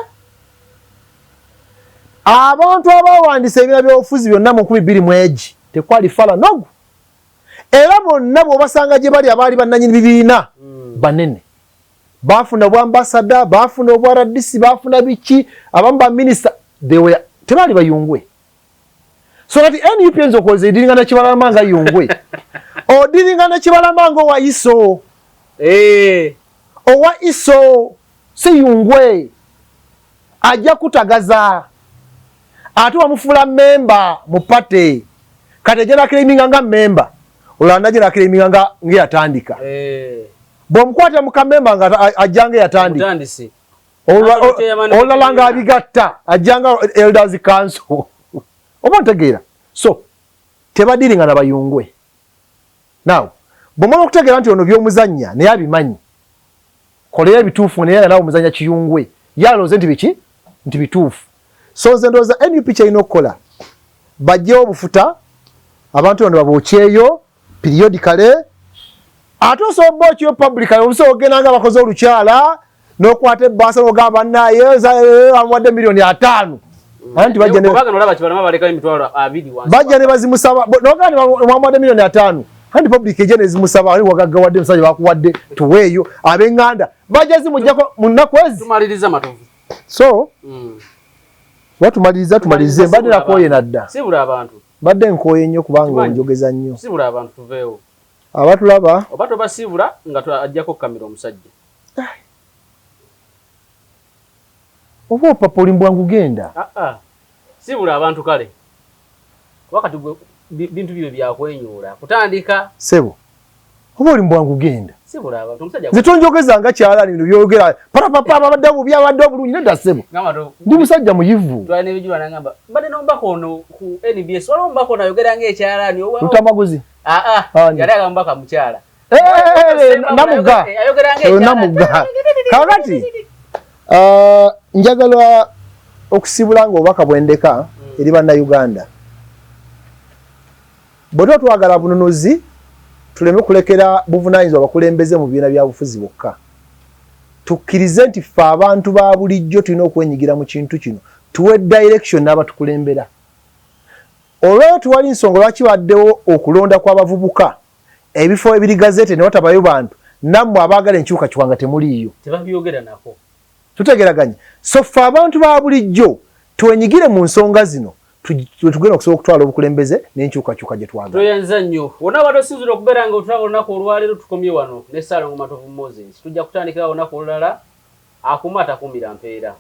Abantu abawandiisa ebibiina by'obufuzi byonna mu 2000 egi, tekwali fala nogu. Era bonna bw'obasanga gye bali, abaali bannanyini bibiina banene, baafuna obwambasada, baafuna obwa RDC, baafuna biki, abamu baminisita. They were, tebaali bayungwe. So kati NUP enza okulowooza ediringa nekibalama nga yungwe, odiringa nekibalama nga owa ISO. Eh. Owa ISO si yungwe, ajja kutagaza ate wamufuula memba mu party. Kati ajja naclaiminga nga memba, olala najja naclaiminga nga ngeyatandika. Eh. Bw'omukwatira mu kamemba nga ajja nga eyatandika. Mutandisi. Olulala ng'abigatta, ajja nga elders council, oba ntegeera. So tebadiringa na bayungwe. Now bw'omala okutegeera nti ono by'omuzannya naye abimanyi, kolera ebituufu, naye nawe omuzannya kiyungwe, ye alowooze nti biki, nti bituufu. So nze ndowooza NUP kyerina okukola, bajjewo obufuta, abantu bano babookyeyo periodically. Ate osobola okyo publicly, obusobola ogenda nga bakoze olukyala n'okwata ebbaasa n'ogamba, "Bannaye, amuwadde 50 million." Anti bajja Kubanga nolaba Kibalama balekayo 20,000 wansi. Bajja ne bazimusaba, nogamba ne mwamuwadde 50 million, anti public ejja nezimusaba, ali wagaggawadde musajja, bakuwadde, tuweeyo. Ab'eŋŋanda bajja zimugjako mu nnaku ezi. Tumaliriza, Matovu. So oba tumaliriza, tumalirize. Mbadde nakooye nadda. Sibula abantu. Mbadde nkooye nnyo kubanga Kimanyi. onjogeza nnyo. Sibula abantu, tuveewo. Abatulaba. Oba tobasiibula nga ajjako kamera omusajja. Oba opapa, oli mbwangu, genda. Ah, ah. Sibula abantu kale. Kuba kati gwe bintu byo byakwenyuula kutandika. Sebo, oba oli mbwangu, genda. Sibula abantu omusajja. Nze tonjogeza nga kyalaani, bino byogera parapapa, abadde obubi, abadde obulungi. Nedda ssebo. Ngamba to Ndi musajja muyivu. Twala n'ebijulwa nangamba mbadde n'omubaka ono ku NBS, waliwo omubaka ono ayogera ng'ekyalaani Lutamaguzi. Ah, ah, Ani? yali agamba omubaka mukyala. Eh, Namugga. Ayogera ng'ekyalaani. Namugga. Kakati njagala okusibula nga obubaka bwendeka eri bannayuganda. Bwe tuba twagala bununuzi, tuleme kulekera buvunaanyizibwa abakulembeze mu bibiina bya bufuzi bokka. Tukkirize nti ffe abantu ba bulijjo tulina okwenyigira mu kintu kino, tuwe direction n'abatukulembera. Olwayo tewali nsonga lwaki baddewo okulonda kw'abavubuka, ebifo ebiri gazete ne watabayo bantu nammwe abaagala enkyukakyuka nga temuliiyo. Tebabyogera nako. Tutegeraganye. So ffe abantu ba bulijjo twenyigire mu nsonga zino, tugenda okusobola okutwala obukulembeze n'enkyukakyuka gye twagala. Tweyanza nnyo wonna abadde osinzira okubeera nga otulaba olunaku olwaleero. Tukomye wano ne Ssaalongo Matovu Moses. Tujja kutandikira olunaku olulala. Akuuma atakuumira mpeera.